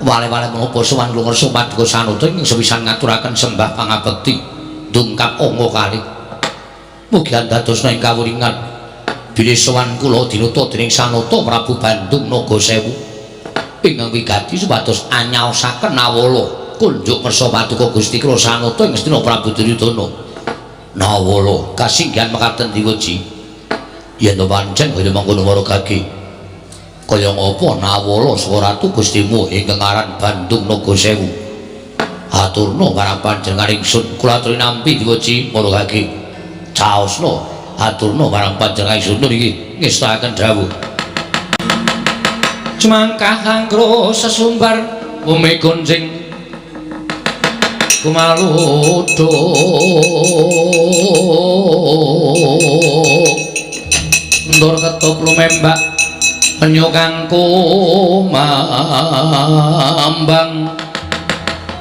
Wale-wale menapa sowan kula ngersa paduka sanata ingkang sepisan ngaturaken sembah pangabekti dungkap angka kalih. Mugi andadosna ing kawuningan bilih sowan kula dinuta dening Sanata Prabu Bandung Naga Sewu ingkang wigati supados anyaosaken nawala kunjuk ngersa paduka Gusti kula Sanata ing Astina Prabu Duryudana. Nawala kasinggihan mekaten diweji. Yen to pancen kaya mangkono maragage kaya ngapa nawala saka ratu Gustimu ingkang aran Bandung Naga Sewu. Aturna marang panjenengan ingsun kula aturi nampi diweji maragage. Caosna aturna marang panjenengan ingsun niki ngestakaken dawuh. Cemangkah anggra sesumbar bumi gonjing kumaluduk ndur ketup lumembak penyu kang kumambang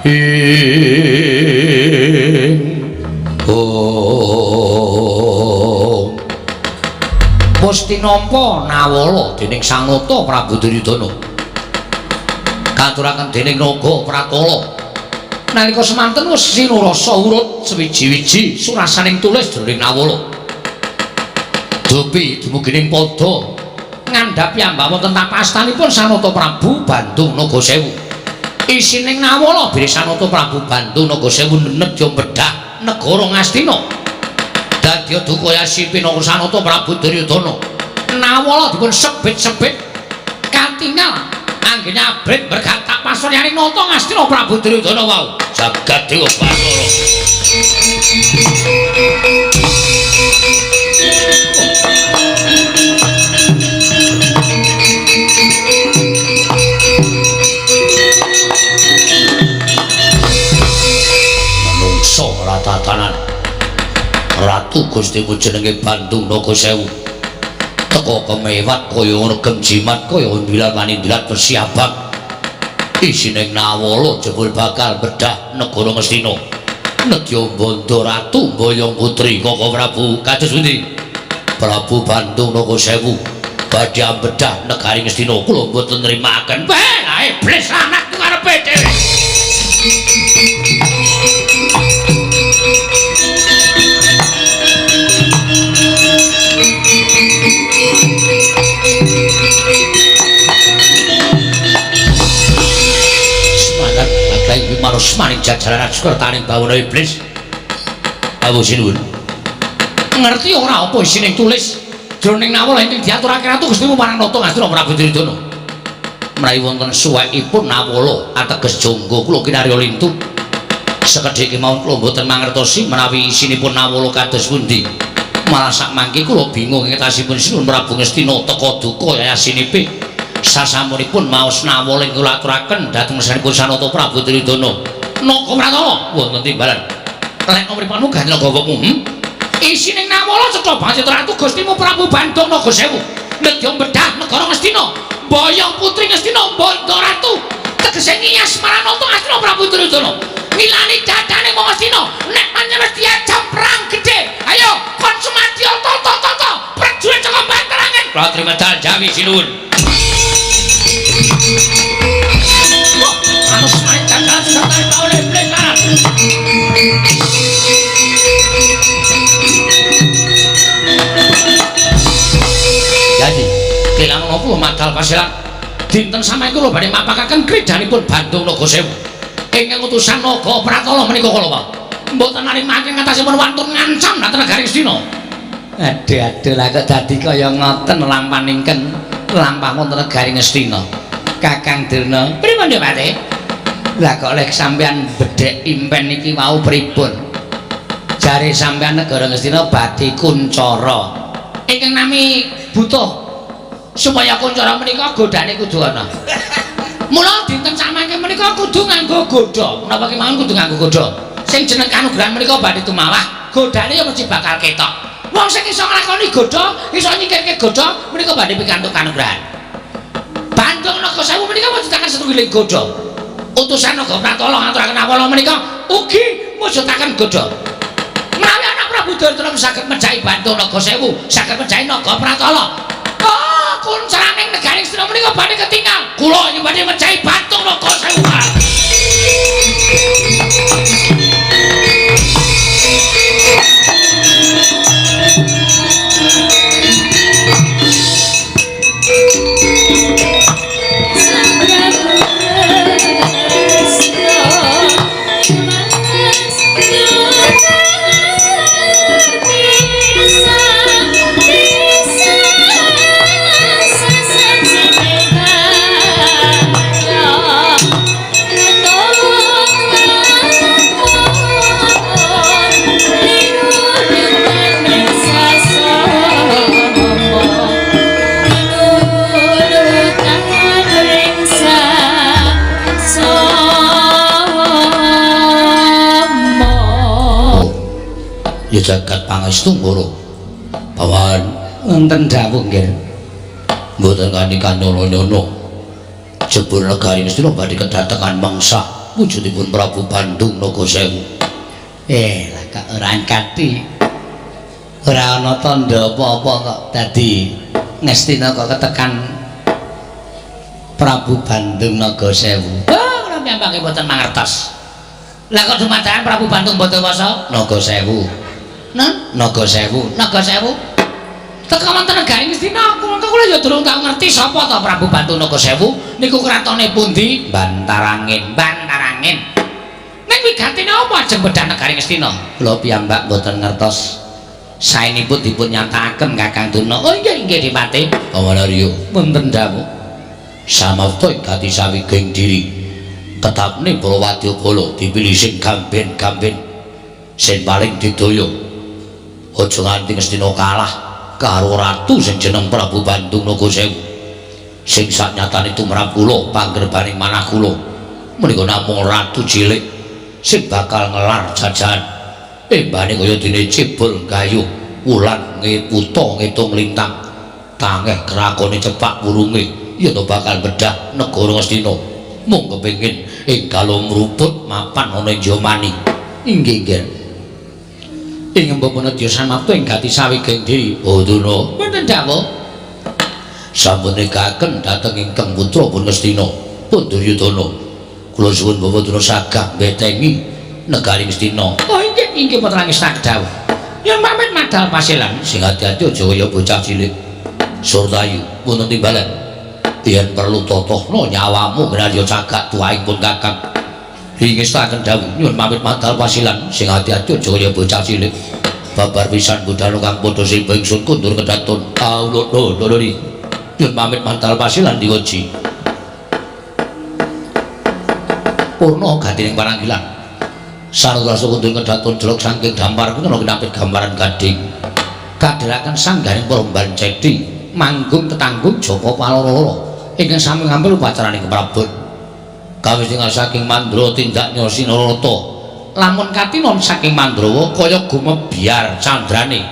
ing om. Wis tinampa nawala dening Sanata Prabu Duryudana katuraken dening Naga Pratala. Nalika semanten wis sinurasa urut sewiji-wiji surasaning tulis jroning nawala. Dupi dumugining padha ngandhap piyambak wonten tapastanipun Sanata Prabu Bandung Naga Sewu. Isining nawala bilih Sanata Prabu Bandung Naga Sewu nedya bedah negara Ngastina. Dadya duka yasipina Sanata Prabu Duryudana. Nawala dipun sebit-sebit katingal anggene abrit bergatak pasuryaning nata Ngastina Prabu Duryudana wau. Jagat Dewa Bathara. Manungsa ora tatanan. Ratu Gustimu jenenge Bandung Naga Sewu. Teka kemewat kaya ngono gemjimat kaya ndilat manindilat persiapan. Isining nawala jebul bakal bedah negara Ngastina. Nedya bondo ratu mboyong putri Koko Prabu kados pundi? Prabu Bandung Naga Sewu badhe ambedah negari Ngastina kula mboten nrimakaken. Wah, iblis anak karepe dhewe. Semangat bagai wimaros maning jajaran askertaning bawana iblis. Awu sinuwun. Ngerti ora apa isining tulis jroning nawala ingkang diaturake ratu Gustimu marang nata Ngastina Prabu Duryudana. Menawi wonten suwekipun nawala ateges jangga kula kinarya lintu. Sekedhik kemawon kula mboten mangertosi menawi isinipun nawala kados pundi. Malah sakmangke kula bingung ngetasipun Sinuwun Prabu Ngastina teka duka yayasinipe. Sasampunipun maos nawala ingkang kula aturaken dhateng ngersanipun Sanata Prabu Duryudana. Naga Pratala wonten timbalan. Lek mripatmu ganti gawokmu. Isining nawala cetha banget ratu Gustimu Prabu Bandung Naga Sewu. Nedya bedah negara Ngastina, boyong putri Ngastina bondo ratu. Tegese ngiyas maranata Ngastina Prabu Duryudana. Ngilani dadane wong Ngastina nek pancen wis diajam perang gedhe. Ayo kon sumadya tata-tata prajurit saka Bantarangin. Kula trima dal Jawi sinuwun. Anu semai jangkal serta oleh blengaran. Jadi, kelangan apa madal pasilan? Dinten sampeyan kula badhe mapakaken kridanipun Bandung Naga Sewu. Ingkang utusan Naga Pratala menika kala wau. Mboten narimake ngatasipun wantun ngancam dhateng negari Ngastina. Aduh aduh lah kok dadi kaya ngoten lampaning lampah wonten negari Ngastina. Kakang Durna, pripun Nduk? Lah kok lek sampeyan bedhek impen iki wau pripun? Jare sampeyan negara Ngastina badhe kuncara. Ingkang nami butuh supaya kuncara menika godane kudu ana. Mula dinten samangke menika kudu nganggo godha. Menapa kemawon kudu nganggo godha? Sing jeneng kanugrahan menika badhe tumawah, godane ya mesti bakal ketok. Wong sing iso nglakoni godha, iso nyingkirke godha menika badhe pikantuk kanugrahan. Bandung Naga Sewu menika mujudaken setunggiling godha. Utusan Naga Pratala ngaturaken awala menika ugi mujudaken godha. Menawi anak Prabu Duryudana saged mejahi Bandung Naga Sewu, saged mejahi Naga Pratala. Oh, kuncaraning negari Ngastina menika badhe ketinggal. Kula iki badhe mejahi Bandung Naga Sewu. Ya jagat pangestu ngoro. Pawan wonten dawuh nggih. Mboten kanthi kanyono-nyono. Jebul negari Ngastina badhe kedatengan mangsa wujudipun Prabu Bandung Naga Sewu. Lah kok ora kanthi ora ana tandha apa-apa kok dadi Ngastina kok ketekan Prabu Bandung Naga Sewu. Oh, kula piyambake mboten mangertos. Lah kok dumadakan Prabu Bandung mboten wasa Naga Sewu. Nen? Naga Sewu. Naga Sewu. Teka wonten negari Ngastina, kula ya durung tau ngerti sapa ta Prabu Bandung Naga Sewu niku kratone pundi? Bantarangin. Bantarangin. Ning wigatine apa ajeng bedah negari Ngastina? Kula piyambak mboten ngertos. Saenipun dipun nyatakaken Kakang Durna. Oh inggih inggih Dipati. Paman Arya, wonten dawuh. Samapta ing gati sawiging diri. Ketapne para wadyabala dipilih sing gamben-gamben sing paling didaya. Aja nganti Ngastina kalah karo ratu sing jeneng Prabu Bandung Naga Sewu. Sing saknyatane tumrap kula panggerbaning manah kula menika namung ratu cilik sing bakal ngelar jajahan. Embane kaya dene cebol gayuh wulan ngeputa ngitung lintang. Tangeh krakone cepak wurunge yen bakal bedah negara Ngastina. Mung kepengin ing galo mruput mapan ana ing Yamani. Inggih nggih. Ing mbapa nedya samapta ing gati sawiging diri. Oh Durna, wonten dawuh. Sampun nikahaken dhateng ingkang putra pun Ngastina, pun Duryudana. Kula suwun Bapak Durna sagah mbetengi negari Ngastina. Oh inggih inggih putra ngestak dawuh. Yen pamit madal pasilan. Sing ati-ati aja kaya bocah cilik. Surtayu wonten timbalan. Yen perlu totohno nyawamu genarya cagak tuwaing pun Kakang. Ingestaken dawuh nyuwun pamit madal pasilan. Sing ati-ati aja kaya bocah cilik. Babar pisan budal kang padha seba ingsun kundur kedaton. Aulono lori. Nyuwun pamit madal pasilan diweji. Purna gatining paranggilan. Sarwasa kundur kedaton jelok saking dampar kena kinapit gambaran gading. Kadheraken sanggaring para bancedi manggung tetanggung Joko Paloro ingkang sami ngambil upacaraning keprabon. Kawis tinggal saking Mandra tindak nyosi Narata. Lamun katinon saking Mandrawa kaya gumebyar candrane.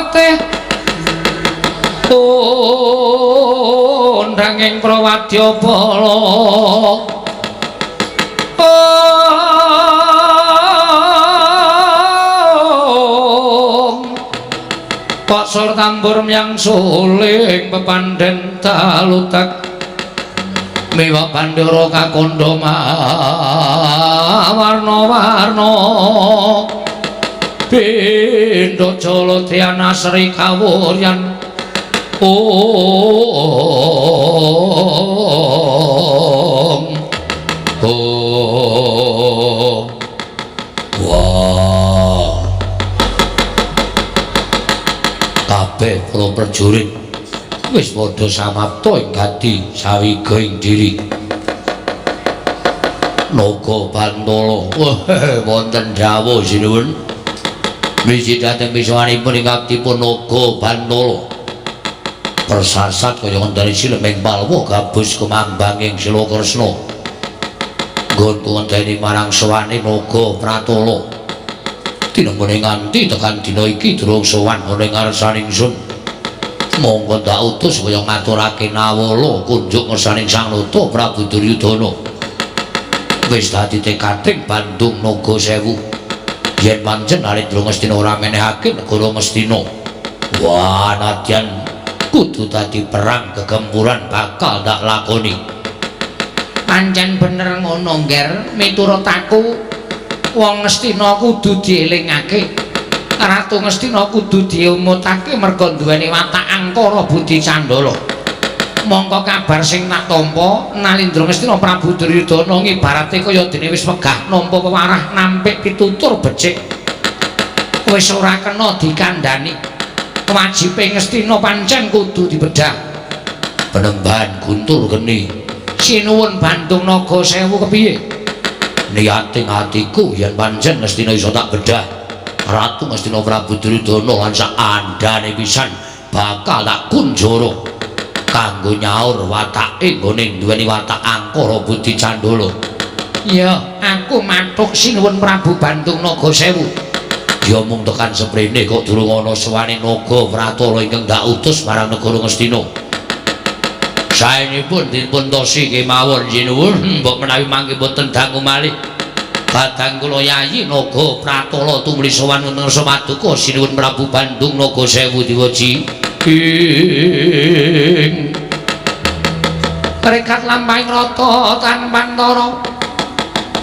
Patih kondhanging prawadyabala. Pasor tambur myang suling pepandhen talutak miwa bandara kakandha warna-warna pindha jala dhyana sri kawuryan. Om Om. Wah, kabeh para prajurit wis padha samapta ing gati sawiga ing diri. Naga Bantala wonten dawuh sinuwun. Miji dhateng misuwanipun ing abdipun Naga Bantala. Persasat kaya ngenteni sileming palwa gabus kumambang ing Sila Kresna. Nggonku ngenteni marang sowane Naga Pratala. Tinembone nganti tekan dina iki durung sowan ana ing ngarsaning ingsun. Monggo tak utus kaya ngaturake nawala kunjuk ngersaning Sang Nata Prabu Duryudana. Wis dadi tekading Bandung Naga Sewu. Yen pancen Narendra Ngastina ora menehake negara Ngastina. Wah, nadyan kudu dadi perang gegempuran bakal tak lakoni. Pancen bener ngono, Ngger. Miturut aku wong Ngastina kudu dielingake. Ratu Ngastina kudu diumutake merga duweni watak angkara budi candala. Mongko kabar sing tak tampa Nalindra Ngastina Prabu Duryudana ngibarate kaya dene wis wegah nampa pewarah nampik pitutur becik. Wis ora kena dikandhani. Wajibe Ngastina pancen kudu dibedah. Penembahan guntur geni. Sinuwun Bandung Naga Sewu kepiye? Niating atiku yen pancen Ngastina iso tak bedah. Ratu Ngastina Prabu Duryudana lan sak andhane pisan bakal tak kunjara kanggo nyaur watake nggone duweni watak angkara budi candala. Ya, aku matuk sinuwun Prabu Bandung Naga Sewu. Ya mung tekan seprene kok durung ana sowane Naga Pratala ingkang dak utus marang negara Ngastina. Saenipun dipun tosi kemawon sinuwun, mbok menawi mangke boten dangu malih. Kadang kula Yayi Naga Pratala tumuli sowan wonten ngarsa paduka sinuwun Prabu Bandung Naga Sewu diweji. Ing Rekat lampahing rata tanpantara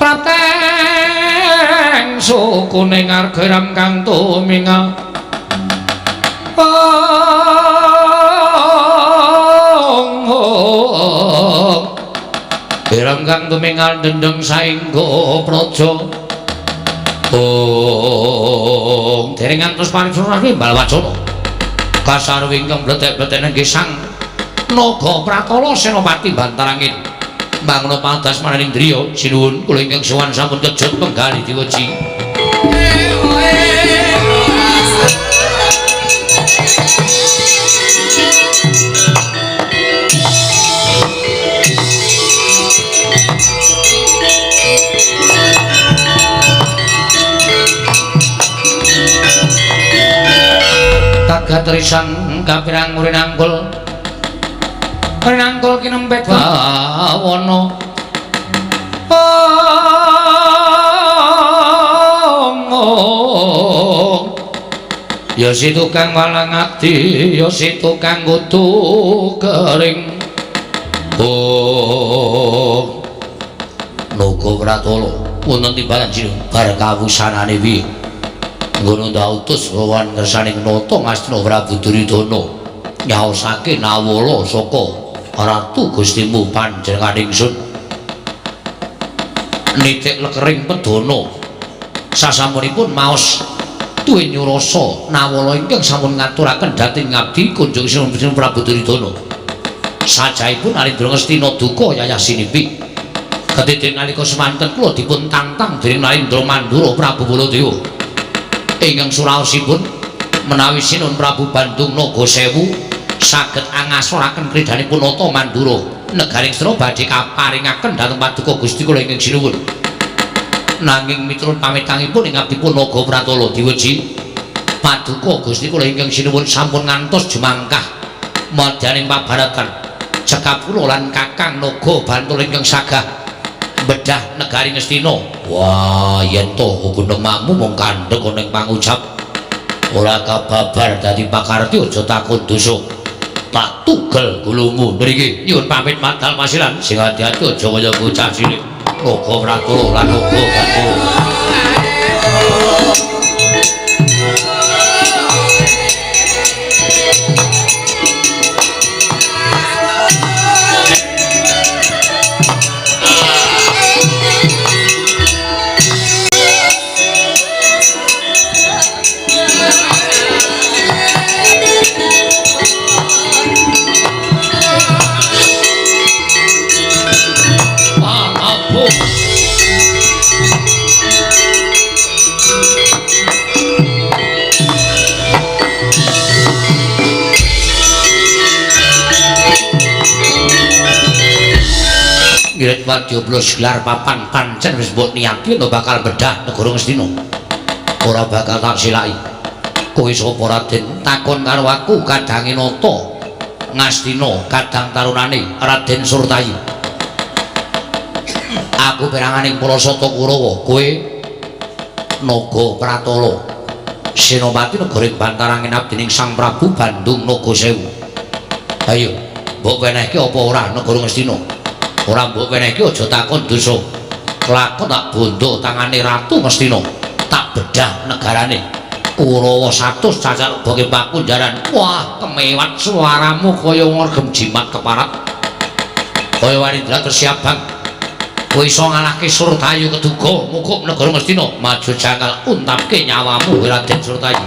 prateng sukune ngarga kang tumingal. Ram kang tumingal dendeng saengga praja. Ong dereng ngantos paripurna Balwacana. Kasarwi ingkang bletek-bletek nenggih Sang Naga Pratala Senopati Bantarangin. Mangono padas mananing driya sinuwun kula ingkang sowan sampun kejut penggalih diweji. Kagatrisang kapirang rinangkul rinangkul kinempet bawana. Ya si tukang walang ati, ya si tukang kutu kering. Oh, Naga Pratala wonten timbalan sinuwun bar kawusanane piye? Ngono ndak utus sowan ngersaning Nata Ngastina Prabu Duryudana nyaosake nawala saka Ratu Gustimu panjenengan ingsun. Nitik lekering pedana sasampunipun maos tuwin nyurasa nawala ingkang sampun ngaturaken dhateng ngabdi kunjung sinuwun Prabu Duryudana. Sajahipun Narendra Ngastina duka yayah sinipi. Ketitik nalika semanten kula dipun tantang dening Narendra Mandura Prabu Baladewa. Ingkang suraosipun menawi Sinuwun Prabu Bandung Naga Sewu saged angasoraken kridhanipun Nata Mandura negaring Ngastina badhe kaparingaken dhateng paduka Gusti kula ingkang sinuwun. Nanging miturut pamitangipun ing abdipun Naga Pratala diweji Paduka Gusti kula ingkang sinuwun sampun ngantos jumangkah madyaning pabaratan cekap kula lan Kakang Naga Bantala ingkang sagah bedah negari Ngastina. Wah, yen to gunemamu mung kandhek ana ing pangucap ora kababar dadi pakarti aja takon dosa. Tak tugel gulumu mriki. Nyuwun pamit madal pasiran. Sing ati-ati aja kaya bocah cilik. Naga Pratala lan Naga Bantala. Ngirit wadya gelar papan pancen wis mbok niati nek bakal bedah negara Ngastina. Ora bakal tak silaki. Kowe sapa Raden? Takon karo aku kadange nata Ngastina kadang tarunane Raden Surtayu. Aku peranganing para sata Kurawa, kowe Naga Pratala. Senopati negara ing Bantarangin abdining Sang Prabu Bandung Naga Sewu. Ayo, mbok wenehke apa ora negara Ngastina? Ora mbok wenehke aja takon dosa. Kelakon tak bondo tangane Ratu Ngastina, tak bedah negarane. Kurawa 100 cacar uga pakunjaran. Wah, kemewat suaramu kaya ngorgem jimat keparat. Kaya wanindra tersiabang. Kowe iso ngalahke Surtayu keduga mukup negara Ngastina. Maju jangkal untapke nyawamu Raden Surtayu.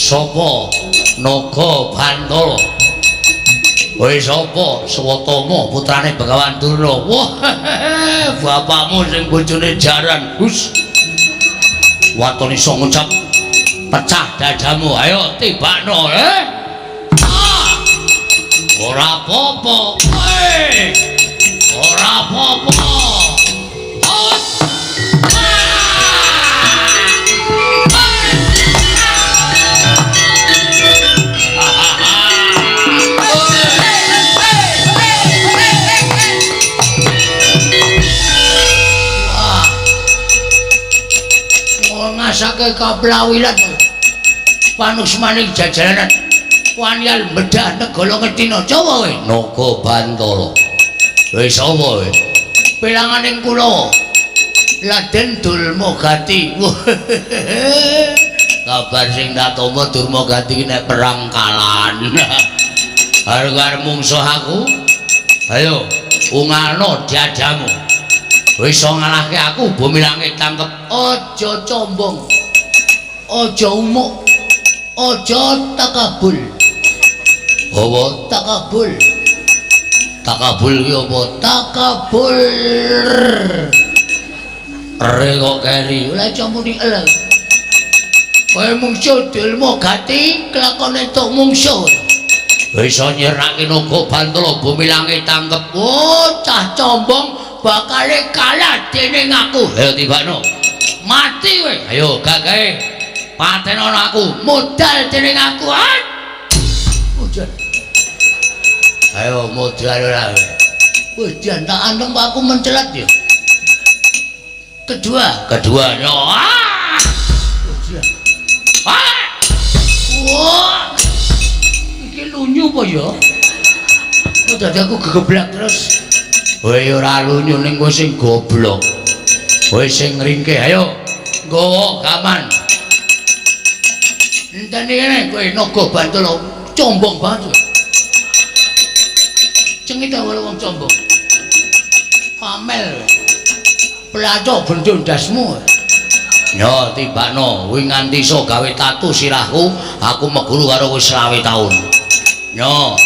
Sapa Naga Bantala? Kowe sapa? Swatama putrane Begawan Durna. Wah, bapakmu sing bojone jaran. Hus. Waton iso ngucap pecah dadamu. Ayo tibakno, eh. Ah. Ora apa-apa. Ora apa-apa. Ngasake kaplawilan panusmaning jajaranan wanial bedah negara Ngastina. Coba kowe Naga Bantala. Wis sapa kowe? Pelanganing kula Raden Durmagati. Kabar sing tak tampa Durmagati ki nek perang kalan. Arep mungsuh aku. Ayo ungalno dadamu. Wis iso ngalahke aku bumi langit tangkep. Aja combong, aja umuk, aja takabul. Apa takabul? Takabul ki apa? Takabul. Re kok keri. Lah aja muni el. Kowe mungsuh Durmagati kelakone tok mungsuh. Wis iso nyerake Naga Bantala bumi langit tangkep. Oh, cah combong bakale kalah dening aku. Ayo tibakno. Mati kowe. Ayo gagahe. Patenono aku, modal dening aku. Modal. Ayo modal ora. Wis jan tak anteng aku mencelat ya. Kedua, kedua yo. Ah! Ah! Wah. Iki lunyu apa ya? Kok dadi aku gegeblak terus. Kowe ora lunyu ning kowe sing goblok. Kowe sing ngringke, ayo nggawa gaman. Enteni kene kowe naga Bantala combong banget. Cengit karo wong combong. Pamel. Pelacok bendho ndasmu. Ya tibakno, kuwi nganti iso gawe tatu sirahku, aku meguru karo kowe 20 taun. Yo.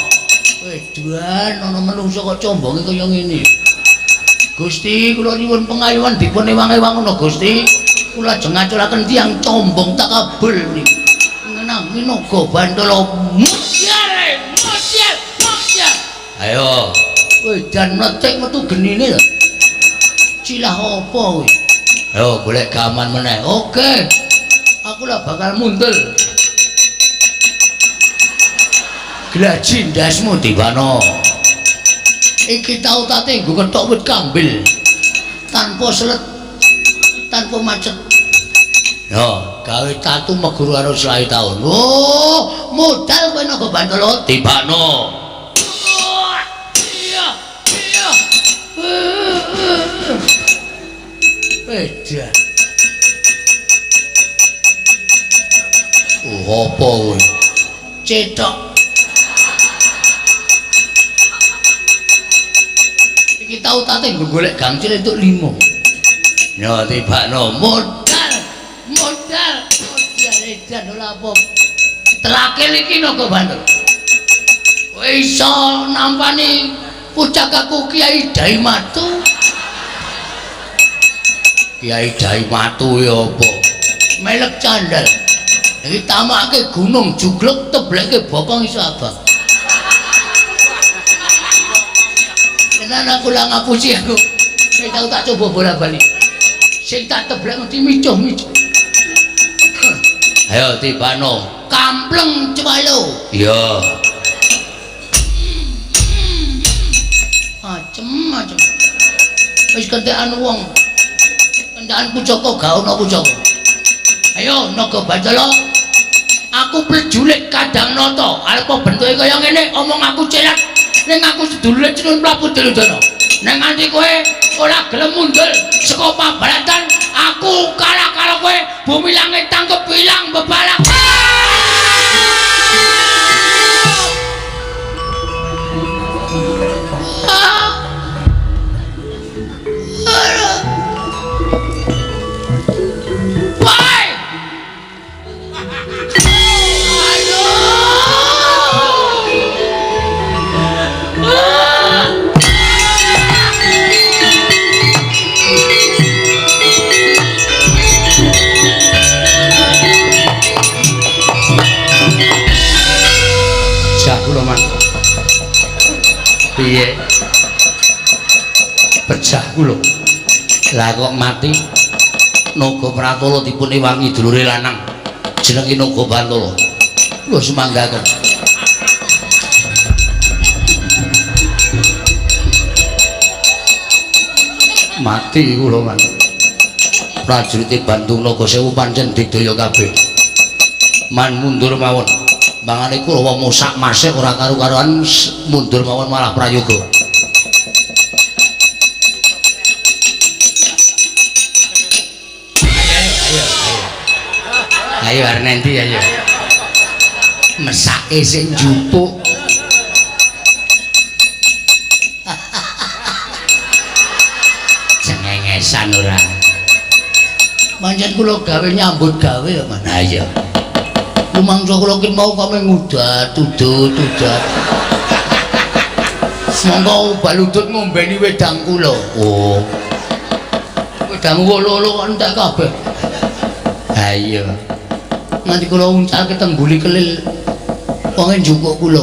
Wedan ana menungso kok combonge kaya ngene. Gusti, kula nyuwun pengayuhan dipun ewang-ewang ngono Gusti. Kula ajeng ngaturaken tiyang combong takabul niki. Ngenang naga Bantala. Musyal, musyal, musyal. Ayo. Wedan mletik metu genine lho. Cilah apa kowe? Ayo golek gaman meneh. Oke. Aku lah bakal mundel. Glaji ndasmu dibano. Iki tau tate nggo kethok wit kambil. Tanpa selet, tanpa macet. Yo, gawe tatu meguru karo 20 taun. Oh, modal kowe naga Bantala tibakno. Iya, iya. Edan. Oh, apa kowe? Cetok. Iki tau tate nggo golek gangcil entuk 5. Ya tibakno modal, modal, modal edan ora apa. Terakhir iki naga Bantala. Kowe iso nampani pucakaku Kiai Daimatu. Kiai Daimatu ya apa? Melek candal. Iki tamake gunung juglek tebleke bokong iso abang. Tenan aku lah ngapusi aku. Kowe tau tak coba bola-bali. Sing tak teblek mesti micuh-micuh. Ayo tibano. Kampleng cewalo. Iya. Macem-macem. Wis kentekan wong. Kentekan pucaka gak ono pucaka. Ayo naga Bantala. Aku prejulit kadang nata. Arep bentuke kaya ngene, omong aku celat. Ning aku sedulure Cinun Prabu Duryudana. Nek nganti kowe ora gelem mundul saka pabalatan, aku kalah karo kowe, bumi langit tangkep ilang bebalak. Piye? Pejah kula. Lah kok mati? Naga Pratala dipun ewangi dulure lanang. Jenenge Naga Bantala. Lho sumanggaken. Mati kula, Mas. Prajurite Bandung Naga Sewu pancen digdaya kabeh. Man mundur mawon. Mangane Kurawa musak masih ora karu-karuan mundur mawon malah prayoga. Ayo ayo ayo. Ayo arep endi ayo. Mesake sing njupuk. Cengengesan ora. Pancen kula gawe nyambut gawe ya, Mas. Ha iya. Lumangsa kula ki mau kok ngudat udut udat. Monggo baludut ngombeni wedang kula. Oh. Wedang wolo-wolo kok entek kabeh. Ha iya. Nganti kula uncalke tengguli kelil wonge njupuk kula.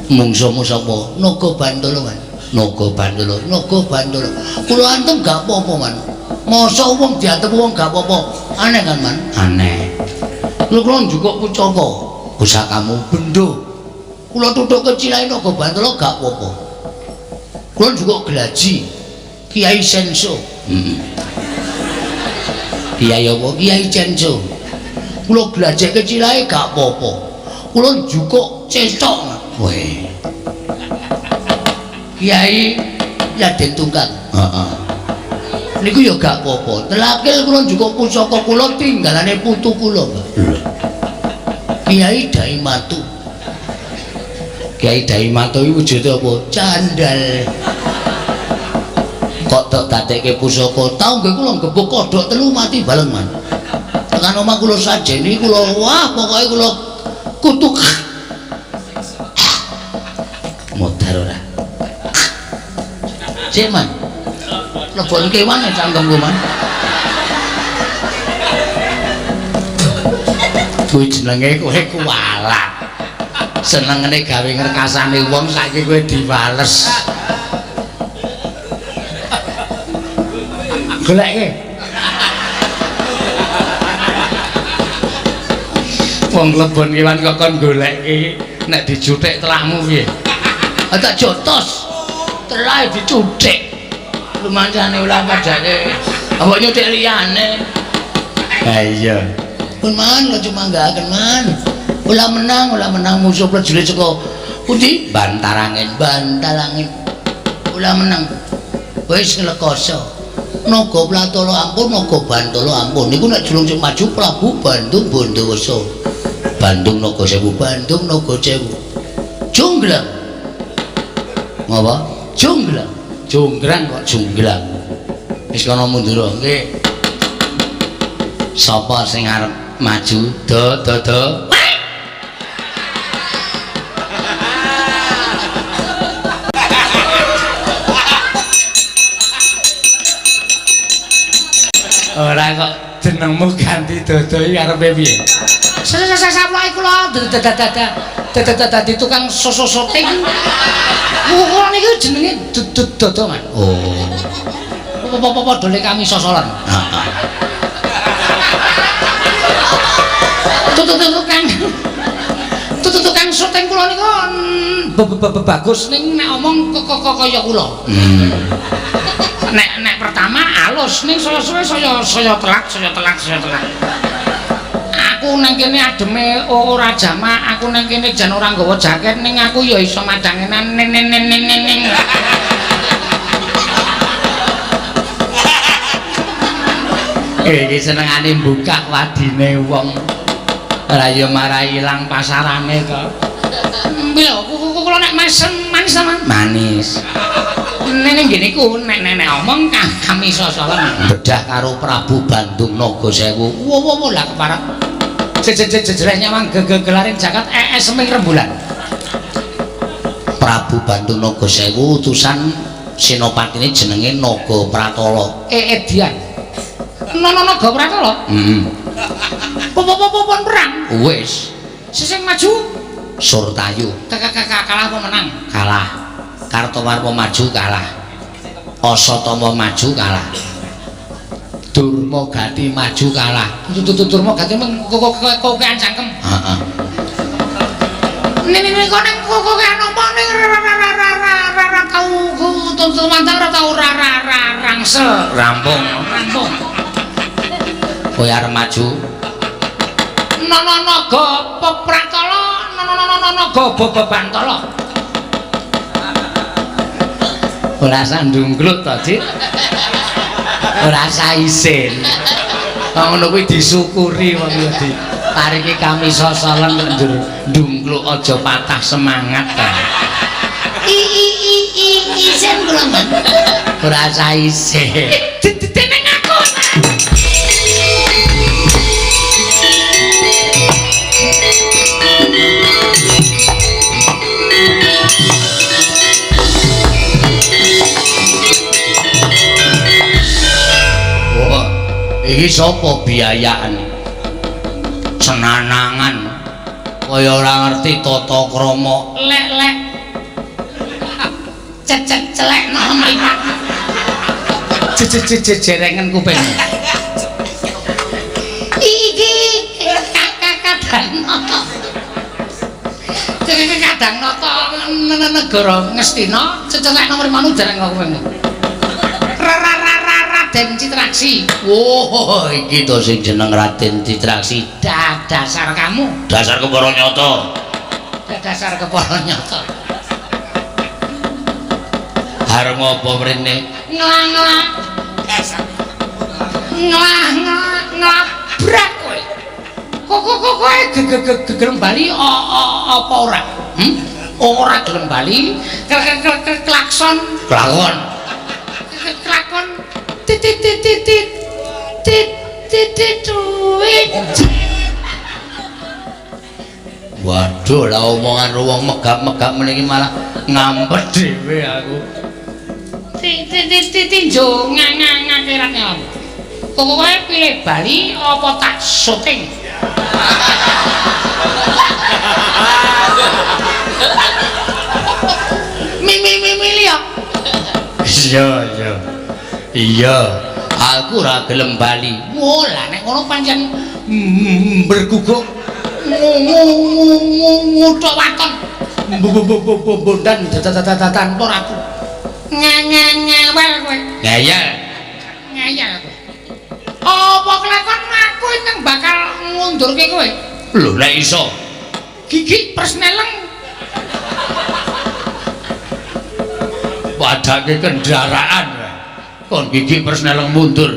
Mungsuhmu sapa? Naga Bantala, Mas. Naga Bandala, Naga Bandala. Kula antem gak apa-apa, Man. Mosok wong diantem wong gak apa-apa. Aneh kan, Man? Aneh. Lha kula njukuk pusaka, pusakamu bendo. Kula tutuk kecilahe Naga Bandala gak apa-apa. Kula njukuk glaji Kiai Senso. Heeh. Kiai apa? Kiai Senso. Kula glajek kecilahe gak apa-apa. Kula njukuk cecok. Weh. Kiai Raden Tungkang. Heeh. Niku ya gak apa-apa. Telakil kula njukuk pusaka kula tinggalane putu kula, Mbah. Kiai Daimatu. Kiai Daimatu iki wujude apa? Candal. Kok tok dadekke pusaka? Tau nggih kula gebuk kodhok telu mati baleng, Man. Tekan omah kula sajeni kula wah pokoke kula kutuk. Modar ora. Cek, Man. Lebon kewan cangkemku, Man. Kuwi jenenge kowe kuwalat. Senengane gawe ngrekasane wong saiki kowe diwales. Goleke. Wong lebon kewan kok kon goleki nek dijuthik telahmu piye? Ah tak jotos. Telahe dicuthik. Lumancane ulah padake. Mbok nyuthik liyane. Ha iya. Pun Man, kok cuma nggaaken Man. Ulah menang musuh prajurit saka pundi? Bantarangin, Bantalangin. Ulah menang. Wis nglekoso. Naga Platala ampun, Naga Bantala ampun. Niku nek julung sing maju Prabu Bandung Bondowoso. Bandung Naga Sewu, Bandung Naga Sewu. Junggrang. Ngapa? Junggrang. Junggrang kok junggrang. Wis kono mundur nggih. Sapa sing arep maju? Do do do. Ora kok jenengmu ganti Dodo iki arepe piye? Sesesesaploke kula dadi tukang soso-soting. Kula niki jenenge Dodo, Man. Oh. Apa-apa padha kami sosolan. Heeh. Tukang. Tukang syuting kula niku bagus ning nek omong kok kaya kula. Nek pertama alus ning saya suwe saya telak, saya telak, saya telak. Aku nang kene ademe ora jamak, aku nang kene jan ora nggawa jaket ning aku ya iso madangenan ning ning ning ning. Iki senengane mbukak wadine wong. Ora ya marai ilang pasarane to. Lho, kula nek mesem manis ta, Man? Manis. Nek ngene iku nek nek omong kami sosolan. Bedah karo Prabu Bandung Naga Sewu. Wo wo wo lah keparat. Jejereh nyawang gegegelaring jagat seming rembulan. Prabu Bandung Naga Sewu utusan senopatine jenenge Naga Pratala. Edian. Naga Pratala? Heeh. Popopopon perang. Wis. Sing maju Surtayu. Kalah apa menang? Kalah. Kartowarpa maju kalah. Asatama maju kalah. Durmagati maju kalah. Durmagati meng kokean cangkem. Heeh. Ning kok ning kokean apa ning ra tau tuntun ra tau ra rangsel. Rampung. Rampung. Kowe arep maju. Naga Pratala, Naga Bantala. Ora sandungklut to, Cik. Ora saisin. Wong ngono kuwi disyukuri wong ya diparingi kami sosolen kok njur ndungkluk aja patah semangat ta. I i i i isin kula, Man. Ora saisin. Dening aku. Iki sapa biayaan? Senanangan. Kaya ora ngerti tata krama. Lek-lek. Celekno mripatmu. Jerengen kupingmu. Iki kadang nata. Kadang nata negara Ngastina cecelekno mripatmu dereng kupingmu. Raden Citraksi. Oh, iki to sing jeneng Raden Citraksi. Dasar kamu. Dasar kepara nyata. Dasar kepara nyata. Arep ngopo mrene? Nglang-nglang. Nglang-nglabrak kowe. Kok kowe gelem bali apa ora? Ora gelem bali, klakson, klakon. Klakon titit titit titit titit duit. Waduh, lah omongan wong megap-megap meniki malah ngampet dhewe aku. Titit tinjo ngangangake aku. Kok kowe pilih bali apa tak syuting? Mi ya. Iya, iya. Iya, aku ora gelem bali. Wo, lah nek ngono pancen berguguk nguthuk waton. Bondan dadadadatan ora aku. Ngewel kowe. Ngeyel. Ngeyel kowe. Apa kelakon aku ingkang bakal ngundurke kowe? Lho, nek iso. Gigi persneleng. Padake kendaraan. Kon gigi persneleng mundur.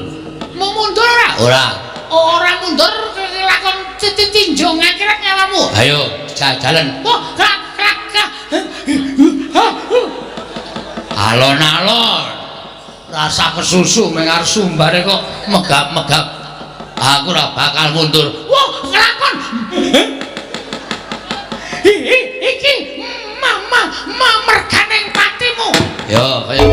Mau mundur ora? Ora. Ora mundur kelakon tinjo ngakirek nyawamu. Ayo, jalan. Wah, klak klak klak. Alon-alon. Rasa kesusu mengar sumbare kok megap-megap. Aku ora bakal mundur. Wah, kelakon. Iki mama merganing patimu. Yo, kaya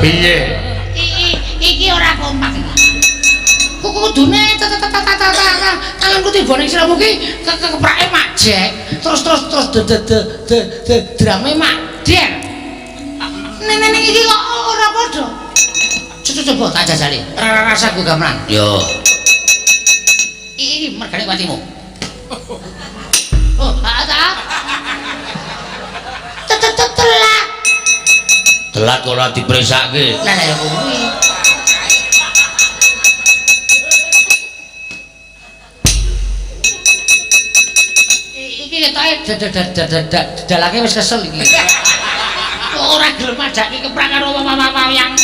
piye? Iki ora kompak. Kudune tanganku tiba ning siramu ki keprake mak jek, terus terus terus de drame mak der. Nek iki kok ora padha. Coba tak jajali. Rasa go gamelan. Yo. Iki mergane patimu. Oh, ta. Telat. Telat kok ora dipresake. Lah ya kuwi. Iki ketoke dalake wis kesel iki. Kok ora gelem ajake keprak karo wayang.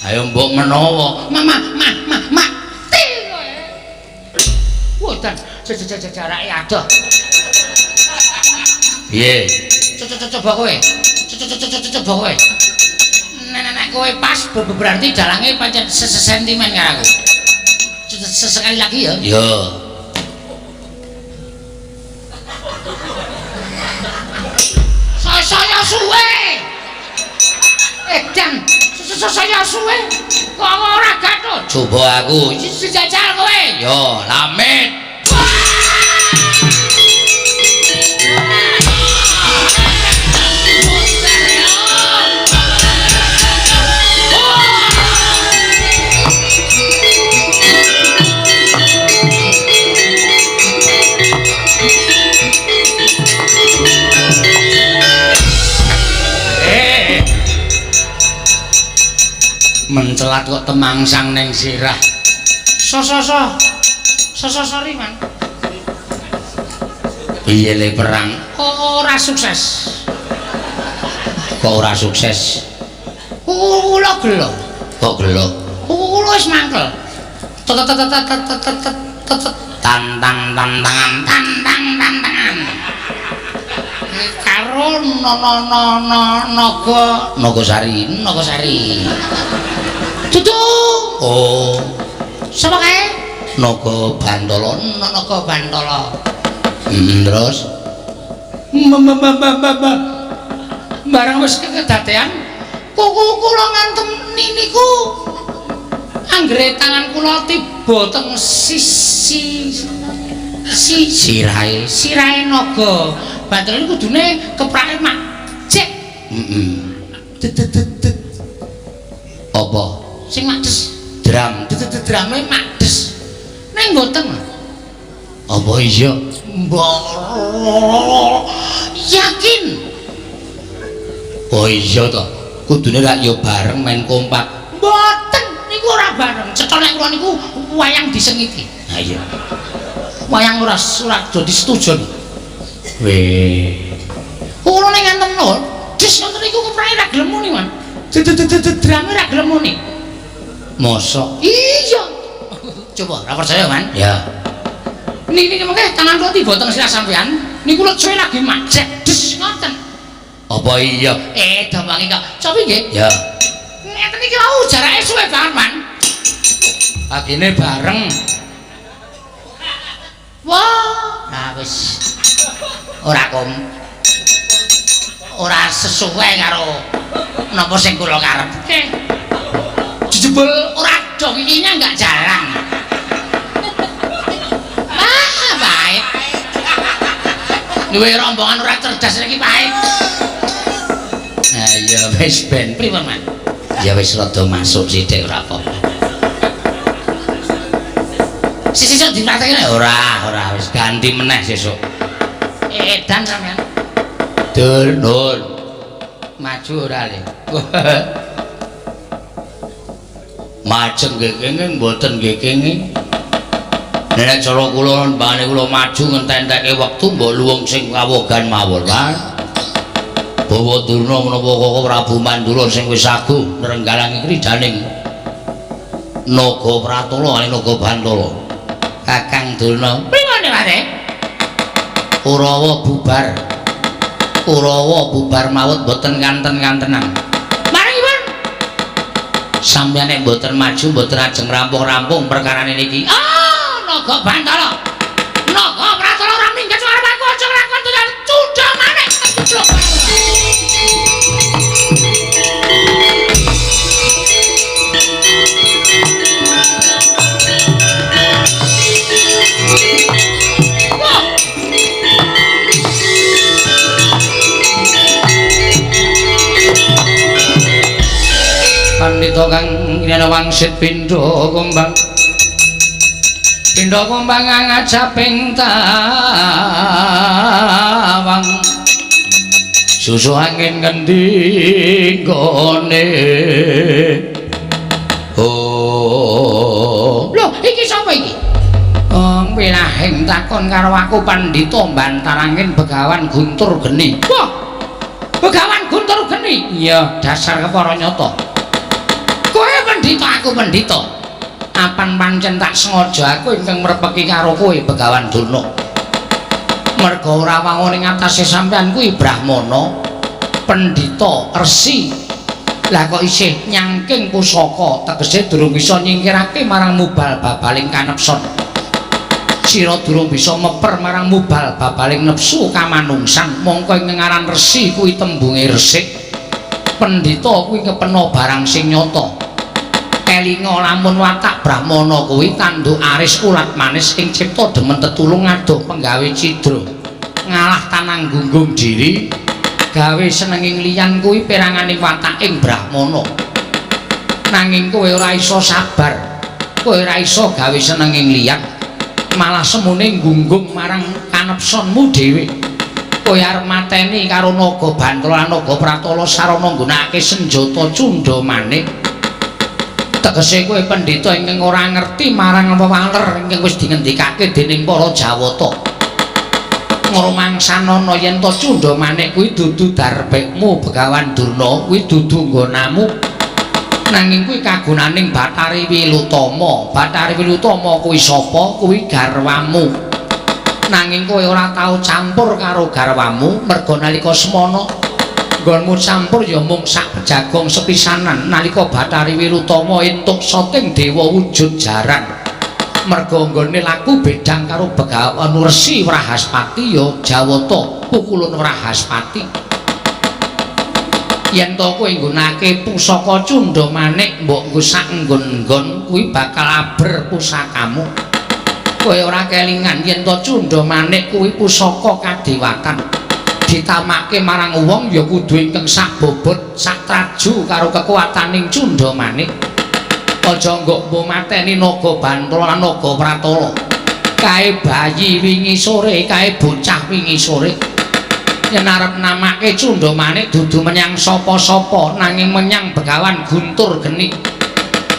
Ayo mbok menawa. Mama, ma, ti kowe. Wah, dan jarake adoh. Piye? Coba kowe. Coba kowe. Nek kowe pas berarti dalange pancen sesentimen karo aku. Sesekali lagi ya. Yo. Saya suwe. Edan, saya suwe. Kok ora gathuk? Coba aku. Jajal kowe. Yo, lamit. Mencelat kok temangsang neng sirah. So sorry man. Piye le perang? Ora sukses. Kok ora sukses? Kula gelo. Kok gelo? Kula wis mangkel. Tet tet tet tet tet tet tan tan tan tan tan tan tan tan. Karo no no no no naga Nagasari, Nagasari. Dudu. Oh. Sapa kae? Naga Bantala, Naga Bantala. Terus barang wis kedadean kuku kula ngantem niku anggere tangan kula tiba teng sisi si sirahe sirahe naga Bantala niku kudune keprake mak cek. Heeh. Det apa sing makdes dram drame makdes ning mboten. Apa iya? Yakin. Oh iya to. Kudune rak ya bareng main kompak. Mboten, niku ora bareng. Cetha nek kula niku wayang disengiti. Ha iya. Wayang ora ora disetujoni. Weh. Kula ning ngantem lho, des ngoten niku keprake ra gelem muni, Man. Drame ra gelem muni. Mosok? Iya. Coba ora percaya, Man? Ya. Niki mengke tangan kula tiba teng sirah sampean, niku lecoe lagi majek des ngoten. Apa iya? Dambangi kok. Cobi nggih. Ya. Ngeten iki wau jarake suwe banget, Man. Pagine bareng. Wah, nah wis ora kom. Ora sesuai karo napa sing kula karepke. Jebul ora dong iki enggak jalan. Ah, baik. Duwe rombongan ora cerdas iki pahit. Nah iya wis ben pripun, Man? Ya wis rada masuk sithik ora apa-apa. Sesuk dipraktekne ora, ora wis ganti meneh sesuk. Edan sampean. Dur, nur. Maju ora le. Majeng nggih kenging mboten nggih kenging. Nek cara kula mbane kula maju ngenten-enteke wektu mbok luwung sing kawogan mawon, Pak. Bawa Durna menapa Koko Prabu Mandura sing wis agung nrenggalangi kridaning Naga Pratala kali Naga Bantala. Kakang Durna, pripun Pak? Kurawa bubar. Kurawa bubar mawut mboten kanten-kantenan. Maringipun sampeyan nek mboten maju mboten ajeng rampung-rampung perkarane niki. Ah, Naga Bantala. Naga Pratala ora minggat arep aku aja nglakon dolan cundha maneh. Pandita kang nyana wangsit pindha kumbang. Pindha kumbang ngajaping tawang. Susu angin ngendi nggone. Oh. Lho, iki sapa iki? Wong pilahing takon karo aku pandhita bantarangin Begawan Guntur Geni. Wah. Begawan Guntur Geni. Iya, dasar kepara nyata. Kowe pendhita, aku pendhita. Apan pancen tak sengaja aku ingkang mrepeki karo kowe Begawan Durna. Merga ora wangun ing atase sampean kuwi Brahmana, pendhita, resi. Lah kok isih nyangking pusaka, tegese durung bisa nyingkirake marang mubal babaling kanepson. Sira durung bisa meper marang mubal babaling nepsu kamanungsan. Mongko ing ngaran resi kuwi tembunge resik. Pendhita kuwi kepena barang sing nyata. Elinga lamun watak Brahmana kuwi tanduk aris ulat manis ing cipta demen tetulung ngadoh penggawe cidra. Ngalah tanang gunggung diri gawe senenging liyan kuwi peranganing wataking Brahmana. Nanging kowe ora iso sabar. Kowe ora iso gawe senenging liyan. Malah semune gunggung marang kanepsonmu dhewe. Kowe arep mateni karo Naga Bantala lan Naga Pratala sarana nggunakake senjata cundha manik. Tegese kowe pendhita ingkang ora ngerti marang wewaler ingkang wis dingendikake dening para Jawata. Ngrumangsanana yen to cundha manik kuwi dudu darbekmu Begawan Durna, kuwi dudu nggonamu. Nanging kuwi kagunaning Bathari Wilutama. Bathari Wilutama kuwi sapa? Kuwi garwamu. Nanging kowe ora tau campur karo garwamu merga nalika semana nggonmu campur ya mung sak pejagong sepisanan nalika Bathari Wilutama entuk saking dewa wujud jaran. Merga nggone laku bedang karo Begawan Resi Wrahaspati ya Jawata pukulun Wrahaspati. Yen to kowe nggunakake pusaka Cunda Manik mbok nggo sak nggon-nggon kuwi bakal aber pusakamu. Kowe ora kelingan yen to Cunda Manik kuwi pusaka kadewatan. Ditamake marang wong ya kudu ingkang sak bobot, sak traju karo kekuataning Cunda Manik. Aja nggok mbok mateni Naga Bantala lan Naga Pratala. Kae bayi wingi sore, kae bocah wingi sore. Yen arep namake Cunda Manik dudu menyang sapa-sapa nanging menyang Begawan Guntur Geni.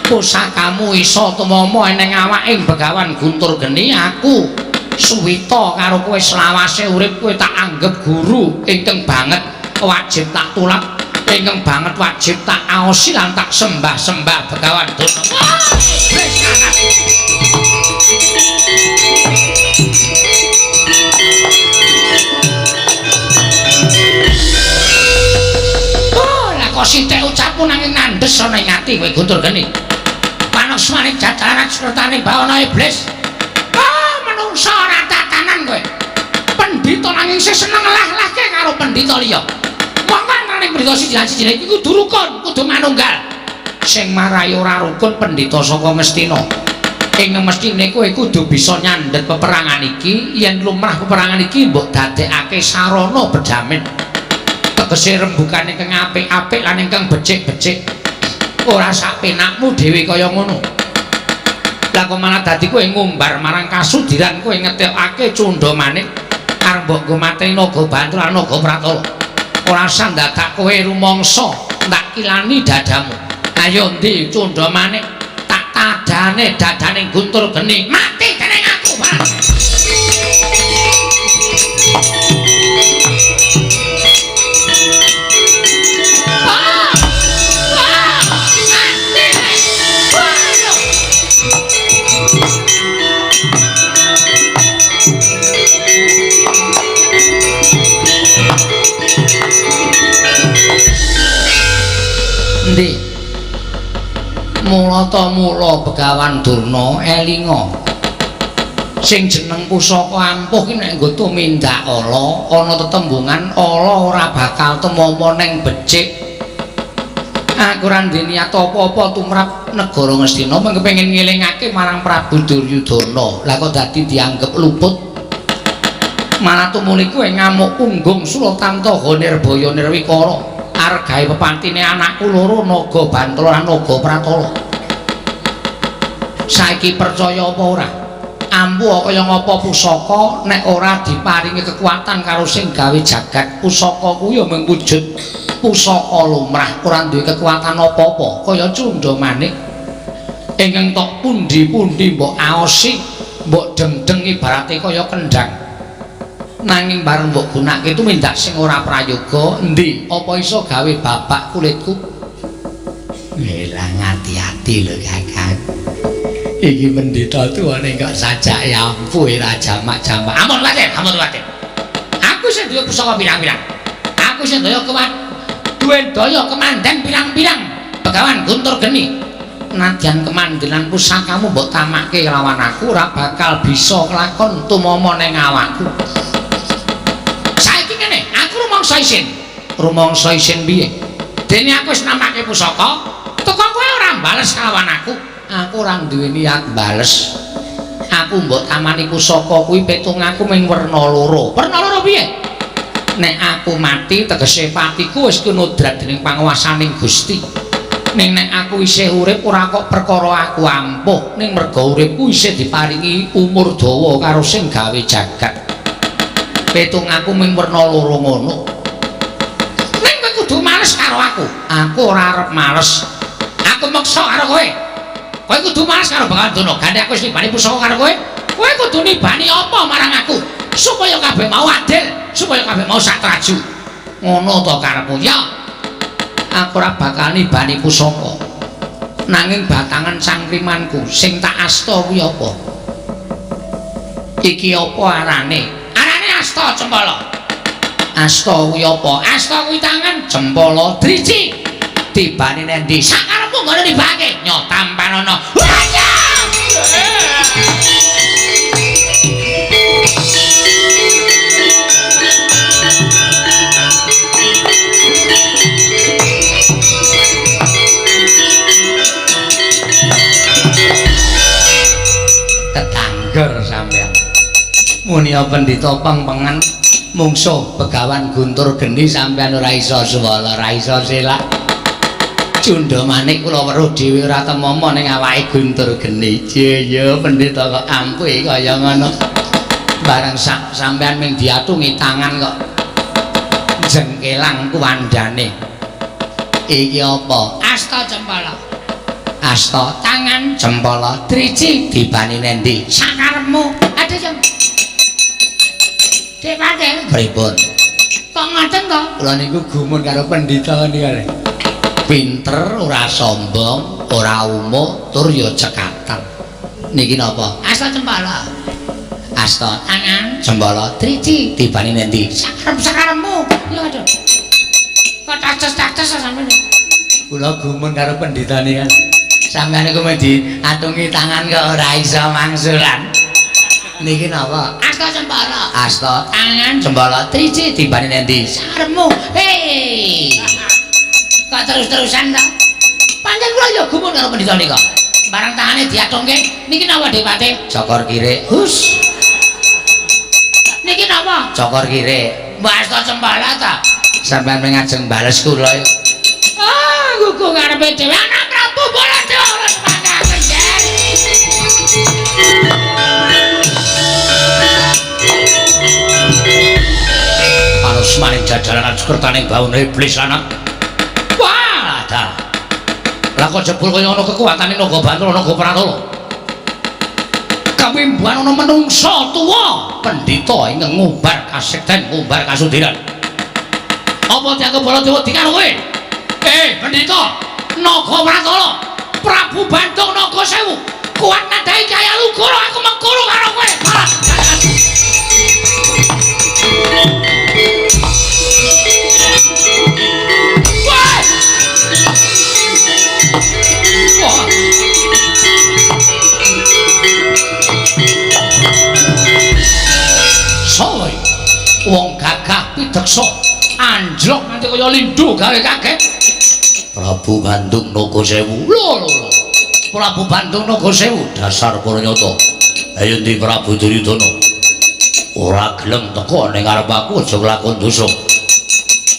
Pusakamu iso tumama eneng awaking Begawan Guntur Geni. Aku suwita karo kowe selawase urip kowe tak anggep guru ingkang banget wajib tak tulap, ingkang banget wajib tak aosi lan tak sembah-sembah Begawan Durna. Wis kanat. Kok sithik ucapmu nanging nandhes ana ing ati kowe Guntur Geni. Panusmane jajaran sertane bawana iblis. Ah, menungsa ora tatanan kowe. Pendhita nanging sing seneng ngelah-lahke karo pendhita liya. Monggo nang pendhita siji lan siji iki kudu rukun, kudu manunggal. Sing marai ora rukun pendhita saka Ngastina. Ing mestine kowe kudu bisa nyandhet peperangan iki, yen lumrah peperangan iki mbok dadekake sarana bejamen. Tegese rembukan ingkang apik-apik lan ingkang becik-becik. Ora sak penakmu dhewe kaya ngono. Lah kok malah dadi kowe ngumbar marang kasudiran, kowe ngetokake Cunda Manik arep mbok nggo mateni Naga Bantala lan Naga Pratala. Ora usah ndadak kowe rumangsa tak kilani dadamu. Ayo ndi Cunda Manik tak tadane dadane Guntur Geni. Mati dening aku, Pak. Endi? Mula ta mula Begawan Durna elinga. Sing jeneng pusaka ampuh ki nek nggo tumindak ala, ana tetembungan ala ora bakal tumama ning becik. Aku ora duwe niat apa-apa tumrap negara Ngastina, mung kepengin ngelingake marang Prabu Duryudana. Lah kok dadi dianggep luput? Malah tumuli kowe ngamuk punggung Sulatantaha Nirbaya Nirwikara. Argae pepantine anakku loro Naga Bantala lan Naga Pratala. Saiki percaya apa ora? Ampuh kaya ngapa pusaka nek ora diparingi kekuatan karo sing gawe jagat. Pusaka kuwi ya mung wujud pusaka lumrah, ora duwe kekuatan apa-apa kaya Cunda Manik. Ingkang tok pundi-pundi mbok aosi, mbok dengdeng ibarate kaya kendhang. Nanging bareng mbok gunake tumindak sing ora prayoga, endi apa iso gawe babak kulitku? Lah ati-ati lho Kakang. Iki mendita tuwane kok sajake ampuh ora jamak-jamak. Ampun kuwatir, ampun kuwatir. Aku sing duwe pusaka pirang-pirang. Aku sing daya kuat, duwe daya kemandhen pirang-pirang. Begawan Guntur Geni. Nadyan kemandenan pusakamu mbok tamake lawan aku ora bakal bisa kelakon tumama ning awakku. Saiki kene, aku rumangsa isin. Rumangsa isin piye? Dene aku wis namake pusaka, teko kowe ora bales kalawan aku. Aku ora duwe niat bales. Aku mbok tamani pusaka kuwi petung aku ming werna loro. Werna loro piye? Nek aku mati tegese patiku wis kinodrat dening panguwasaning Gusti. Ning nek aku isih urip ora kok perkara aku ampuh, ning merga uripku isih diparingi umur dawa karo sing gawe jagat. Petung aku ming werna loro ngono. Ning kowe kudu males karo aku. Aku ora arep males. Aku meksa karo kowe. Kowe kudu males karo Begawan Durna. Gandhe aku wis nibani pusaka karo kowe. Kowe kudu nibani apa marang aku supaya kabeh mau adil, supaya kabeh mau sak traju. Ngono to karepmu? Ya. Aku ora bakal nibani pusaka. Nanging batangan cangkrimanku sing tak asta kuwi apa? Iki apa arane? Arane asta cempala. Asta kuwi apa? Asta kuwi tangan cempala driji. Tibane nendi? Sakarepmu nggone tibake. Nyo tampanono. Ketangger sampean. Muni pendhita pengpengen mungsuh Begawan Guntur Geni sampean ora iso swala, ora iso selak. Cundha manik kula weruh dhewe ora temama ning awake Guntur Geni. Ya pendhita kok ampuh kaya ngono. Bareng sampean ming diatungi tangan kok jengkelang kuwandane. Iki apa? Asta cempala. Asta tangan cempala driji dibani nendi? Sakarepmu. Aduh, Jeng. Dik Pate. Pripun? Kok ngoten to? Kula niku gumun karo pendhita niku. Pinter, ora sombong, ora umuh, tur ya cekatan. Niki napa? Asta cempala. Asta tangan cempala driji dibani nendi? Sakarep-sakarepmu. Ya aduh. Kok taces-taces sampeyan. Kula gumun karo pendhita niku. Sampeyan niku mung diatungi tangan kok ora iso mangsulan. Niki napa? Asta cempala. Asta tangan cempala driji dibani nendi? Sakarepmu. Hei. Kok terus-terusan ta? Pancen kula ya gumun karo pendhita nika. Barang tangane diatungke, niki napa Dik Pate? Cokor kirik. Hus. Niki napa? Cokor kirik. Mbok asta cempala ta? Sampeyan mung ngajeng bales kula. Ah, gugu ngarepe dhewe anak Prabu Baladewa ora sepakaken, Ger. Panusmaning jajaranan sekertaning baun iblis anak. Wah, ada. Lah kok jebul kaya ana kekuatane Naga Bantul Naga Pratala. Kawimbuhan ana menungsa tuwa pendhita ingkang ngubar kasekten, ngubar kasudiran. Apa dianggep Baladewa dikaro kowe? Pendhita Naga Pratala, Prabu Bandung Naga Sewu, kuat nadai kaya lugura aku mengkuru karo kowe. Soe wong gagah pideksa anjlok nganti kaya lindhu gawe kaget. Prabu Bandung Naga Sewu. Lho lho lho. Prabu Bandung Naga Sewu dasar para nyata. Ayo ndi Prabu Duryudana? Ora gelem teka ning ngarep aku aja nglakon dosa.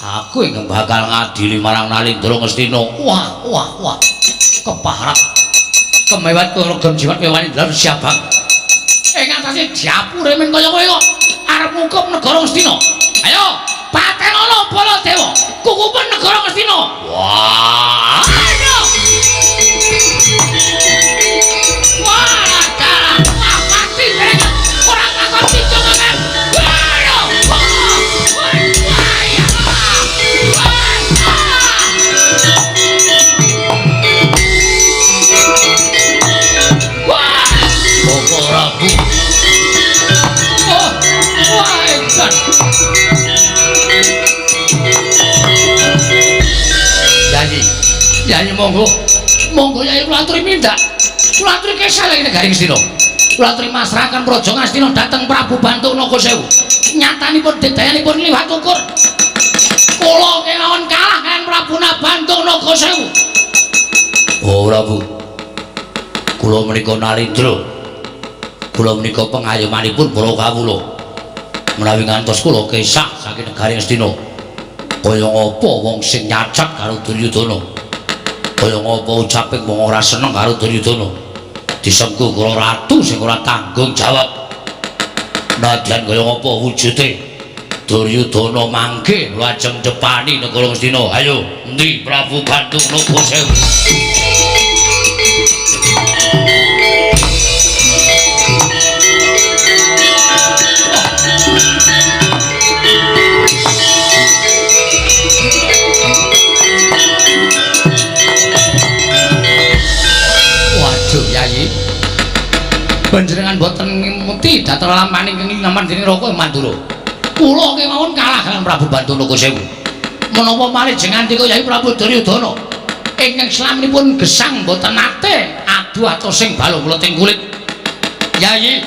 Aku ingkang bakal ngadili marang Nalindra Ngastina. Wah wah wah. Keparak. Kemewat kula jiwat mewani dalam siabang. Ing atase japure men kaya kowe kok arep ngukup negara Ngastina. Ayo, patenono Baladewa, kukupen negara Ngastina. Wah. Aduh. Wah, dalah. Wah, mati dereng. Ora ngakon picongan. Waduh. Wah. Wah, ya. Wah. Wah. Boko Prabu. Oh, wah, edan. Yayi, yayi monggo. Monggo yayi kula aturi mindak. Kula aturi kesal ing negari Ngastina. Kula aturi masrahaken Praja Ngastina dhateng Prabu Bantung Naga Sewu. Nyatanipun dedayanipun liwat ukur. Kula kemawon kalah kaliyan Prabu Bantung Naga Sewu. Oh, Prabu. Kula menika Nalindra. Kula menika pengayomanipun para kawula. Menawi ngantos kula kesah saking negari Ngastina. Kaya ngapa wong sing nyacat karo Duryudana? Kaya ngapa ucaping wong ora seneng karo Duryudana? Disengku kula ratu sing ora tanggung jawab. Nadyan kaya ngapa wujude Duryudana mangke lajeng depani negara Ngastina. Ayo, endi Prabu Bandung Naga Sewu? bekti dhateng lelampahan ingkang inaman dening Raka Mandura. Kula kemawon kalah kaliyan Prabu Bandung Naga Sewu. Menapa malih jeng andika Yai Prabu Duryudana ingkang slaminipun gesang mboten nate adu atosing balung kleting kulit. Yai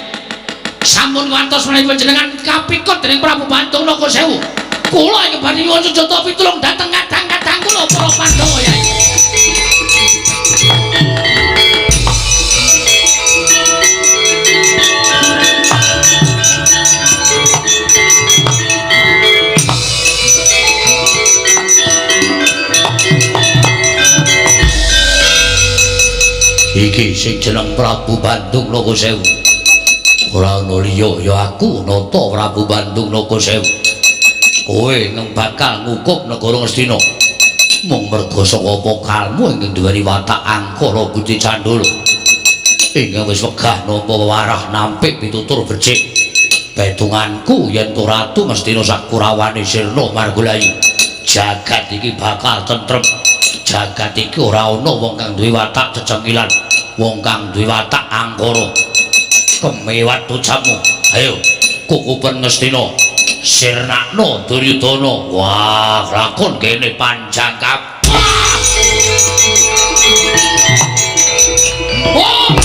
sampun ngantos menawi panjenengan kapikut dening Prabu Bandung Naga Sewu. Kula ingkang badhe nyuwun sujata pitulung dhateng kadang-kadang kula para Pandhawa Yai. Iki sing jeneng Prabu Bandung Naga Sewu. Ora ana liya ya aku nata Prabu Bandung Naga Sewu. Kowe nang bakal ngukup negara Ngastina. Mung merga saka pokalmu ingkang duweni watak angkara budi candala. Ingkang wis wegah nampa wewarah nampik pitutur becik. Petunganku yen to Ratu Ngastina sakurawane sirna margulayu. Jagat iki bakal tentrem. Jagat iki ora ana wong kang duwe watak cecengilan, wong kang duwe watak angkara. Kemewat ucapmu. Ayo, kukupen Ngastina, sirnakno Duryudana. Wah, lakon kene panjang kabeh. Oh!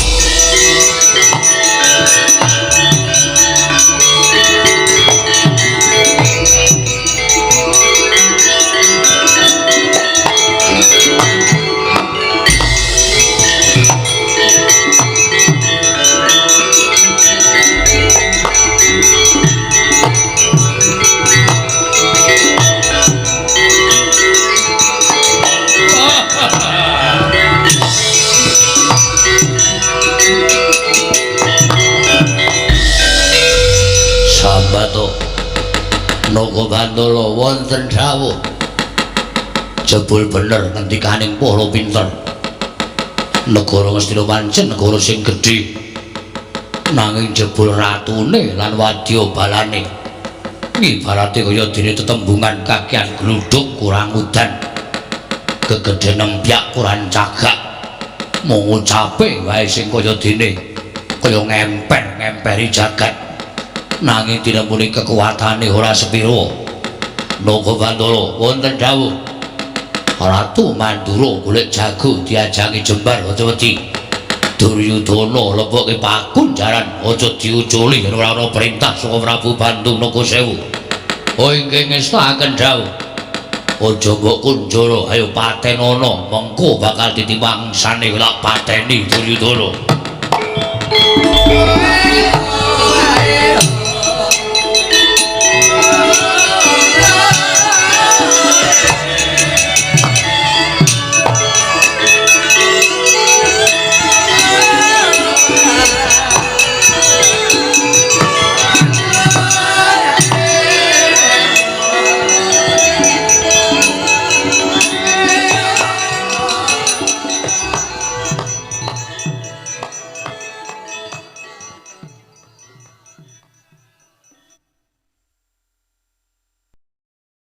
Sambato Naga Bandala wonten dawuh. Jebul bener ngendikaning para pinter. Negara Ngastina pancen negara sing gedhe. Nanging jebul ratune lan wadya balane ibarate kaya dene tetembungan kakean gluduk kurang udan. Gegedhe nempyak kurang cagak. Mung ucape wae sing kaya dene kaya ngemper-ngemperi jagat. Nanging tinempuni kekuatane ora sepira. Naga Bandala wonten dawuh. Ratu Mandura golek jago diajangi jembar aja wedi. Duryudana lebokke pakunjaran aja diuculi yen ora ana perintah saka Prabu Bandung Naga Sewu. Oh inggih ngestakaken dawuh. Aja mbok kunjara, ayo patenono, mengko bakal ditiwangsane tak pateni Duryudana.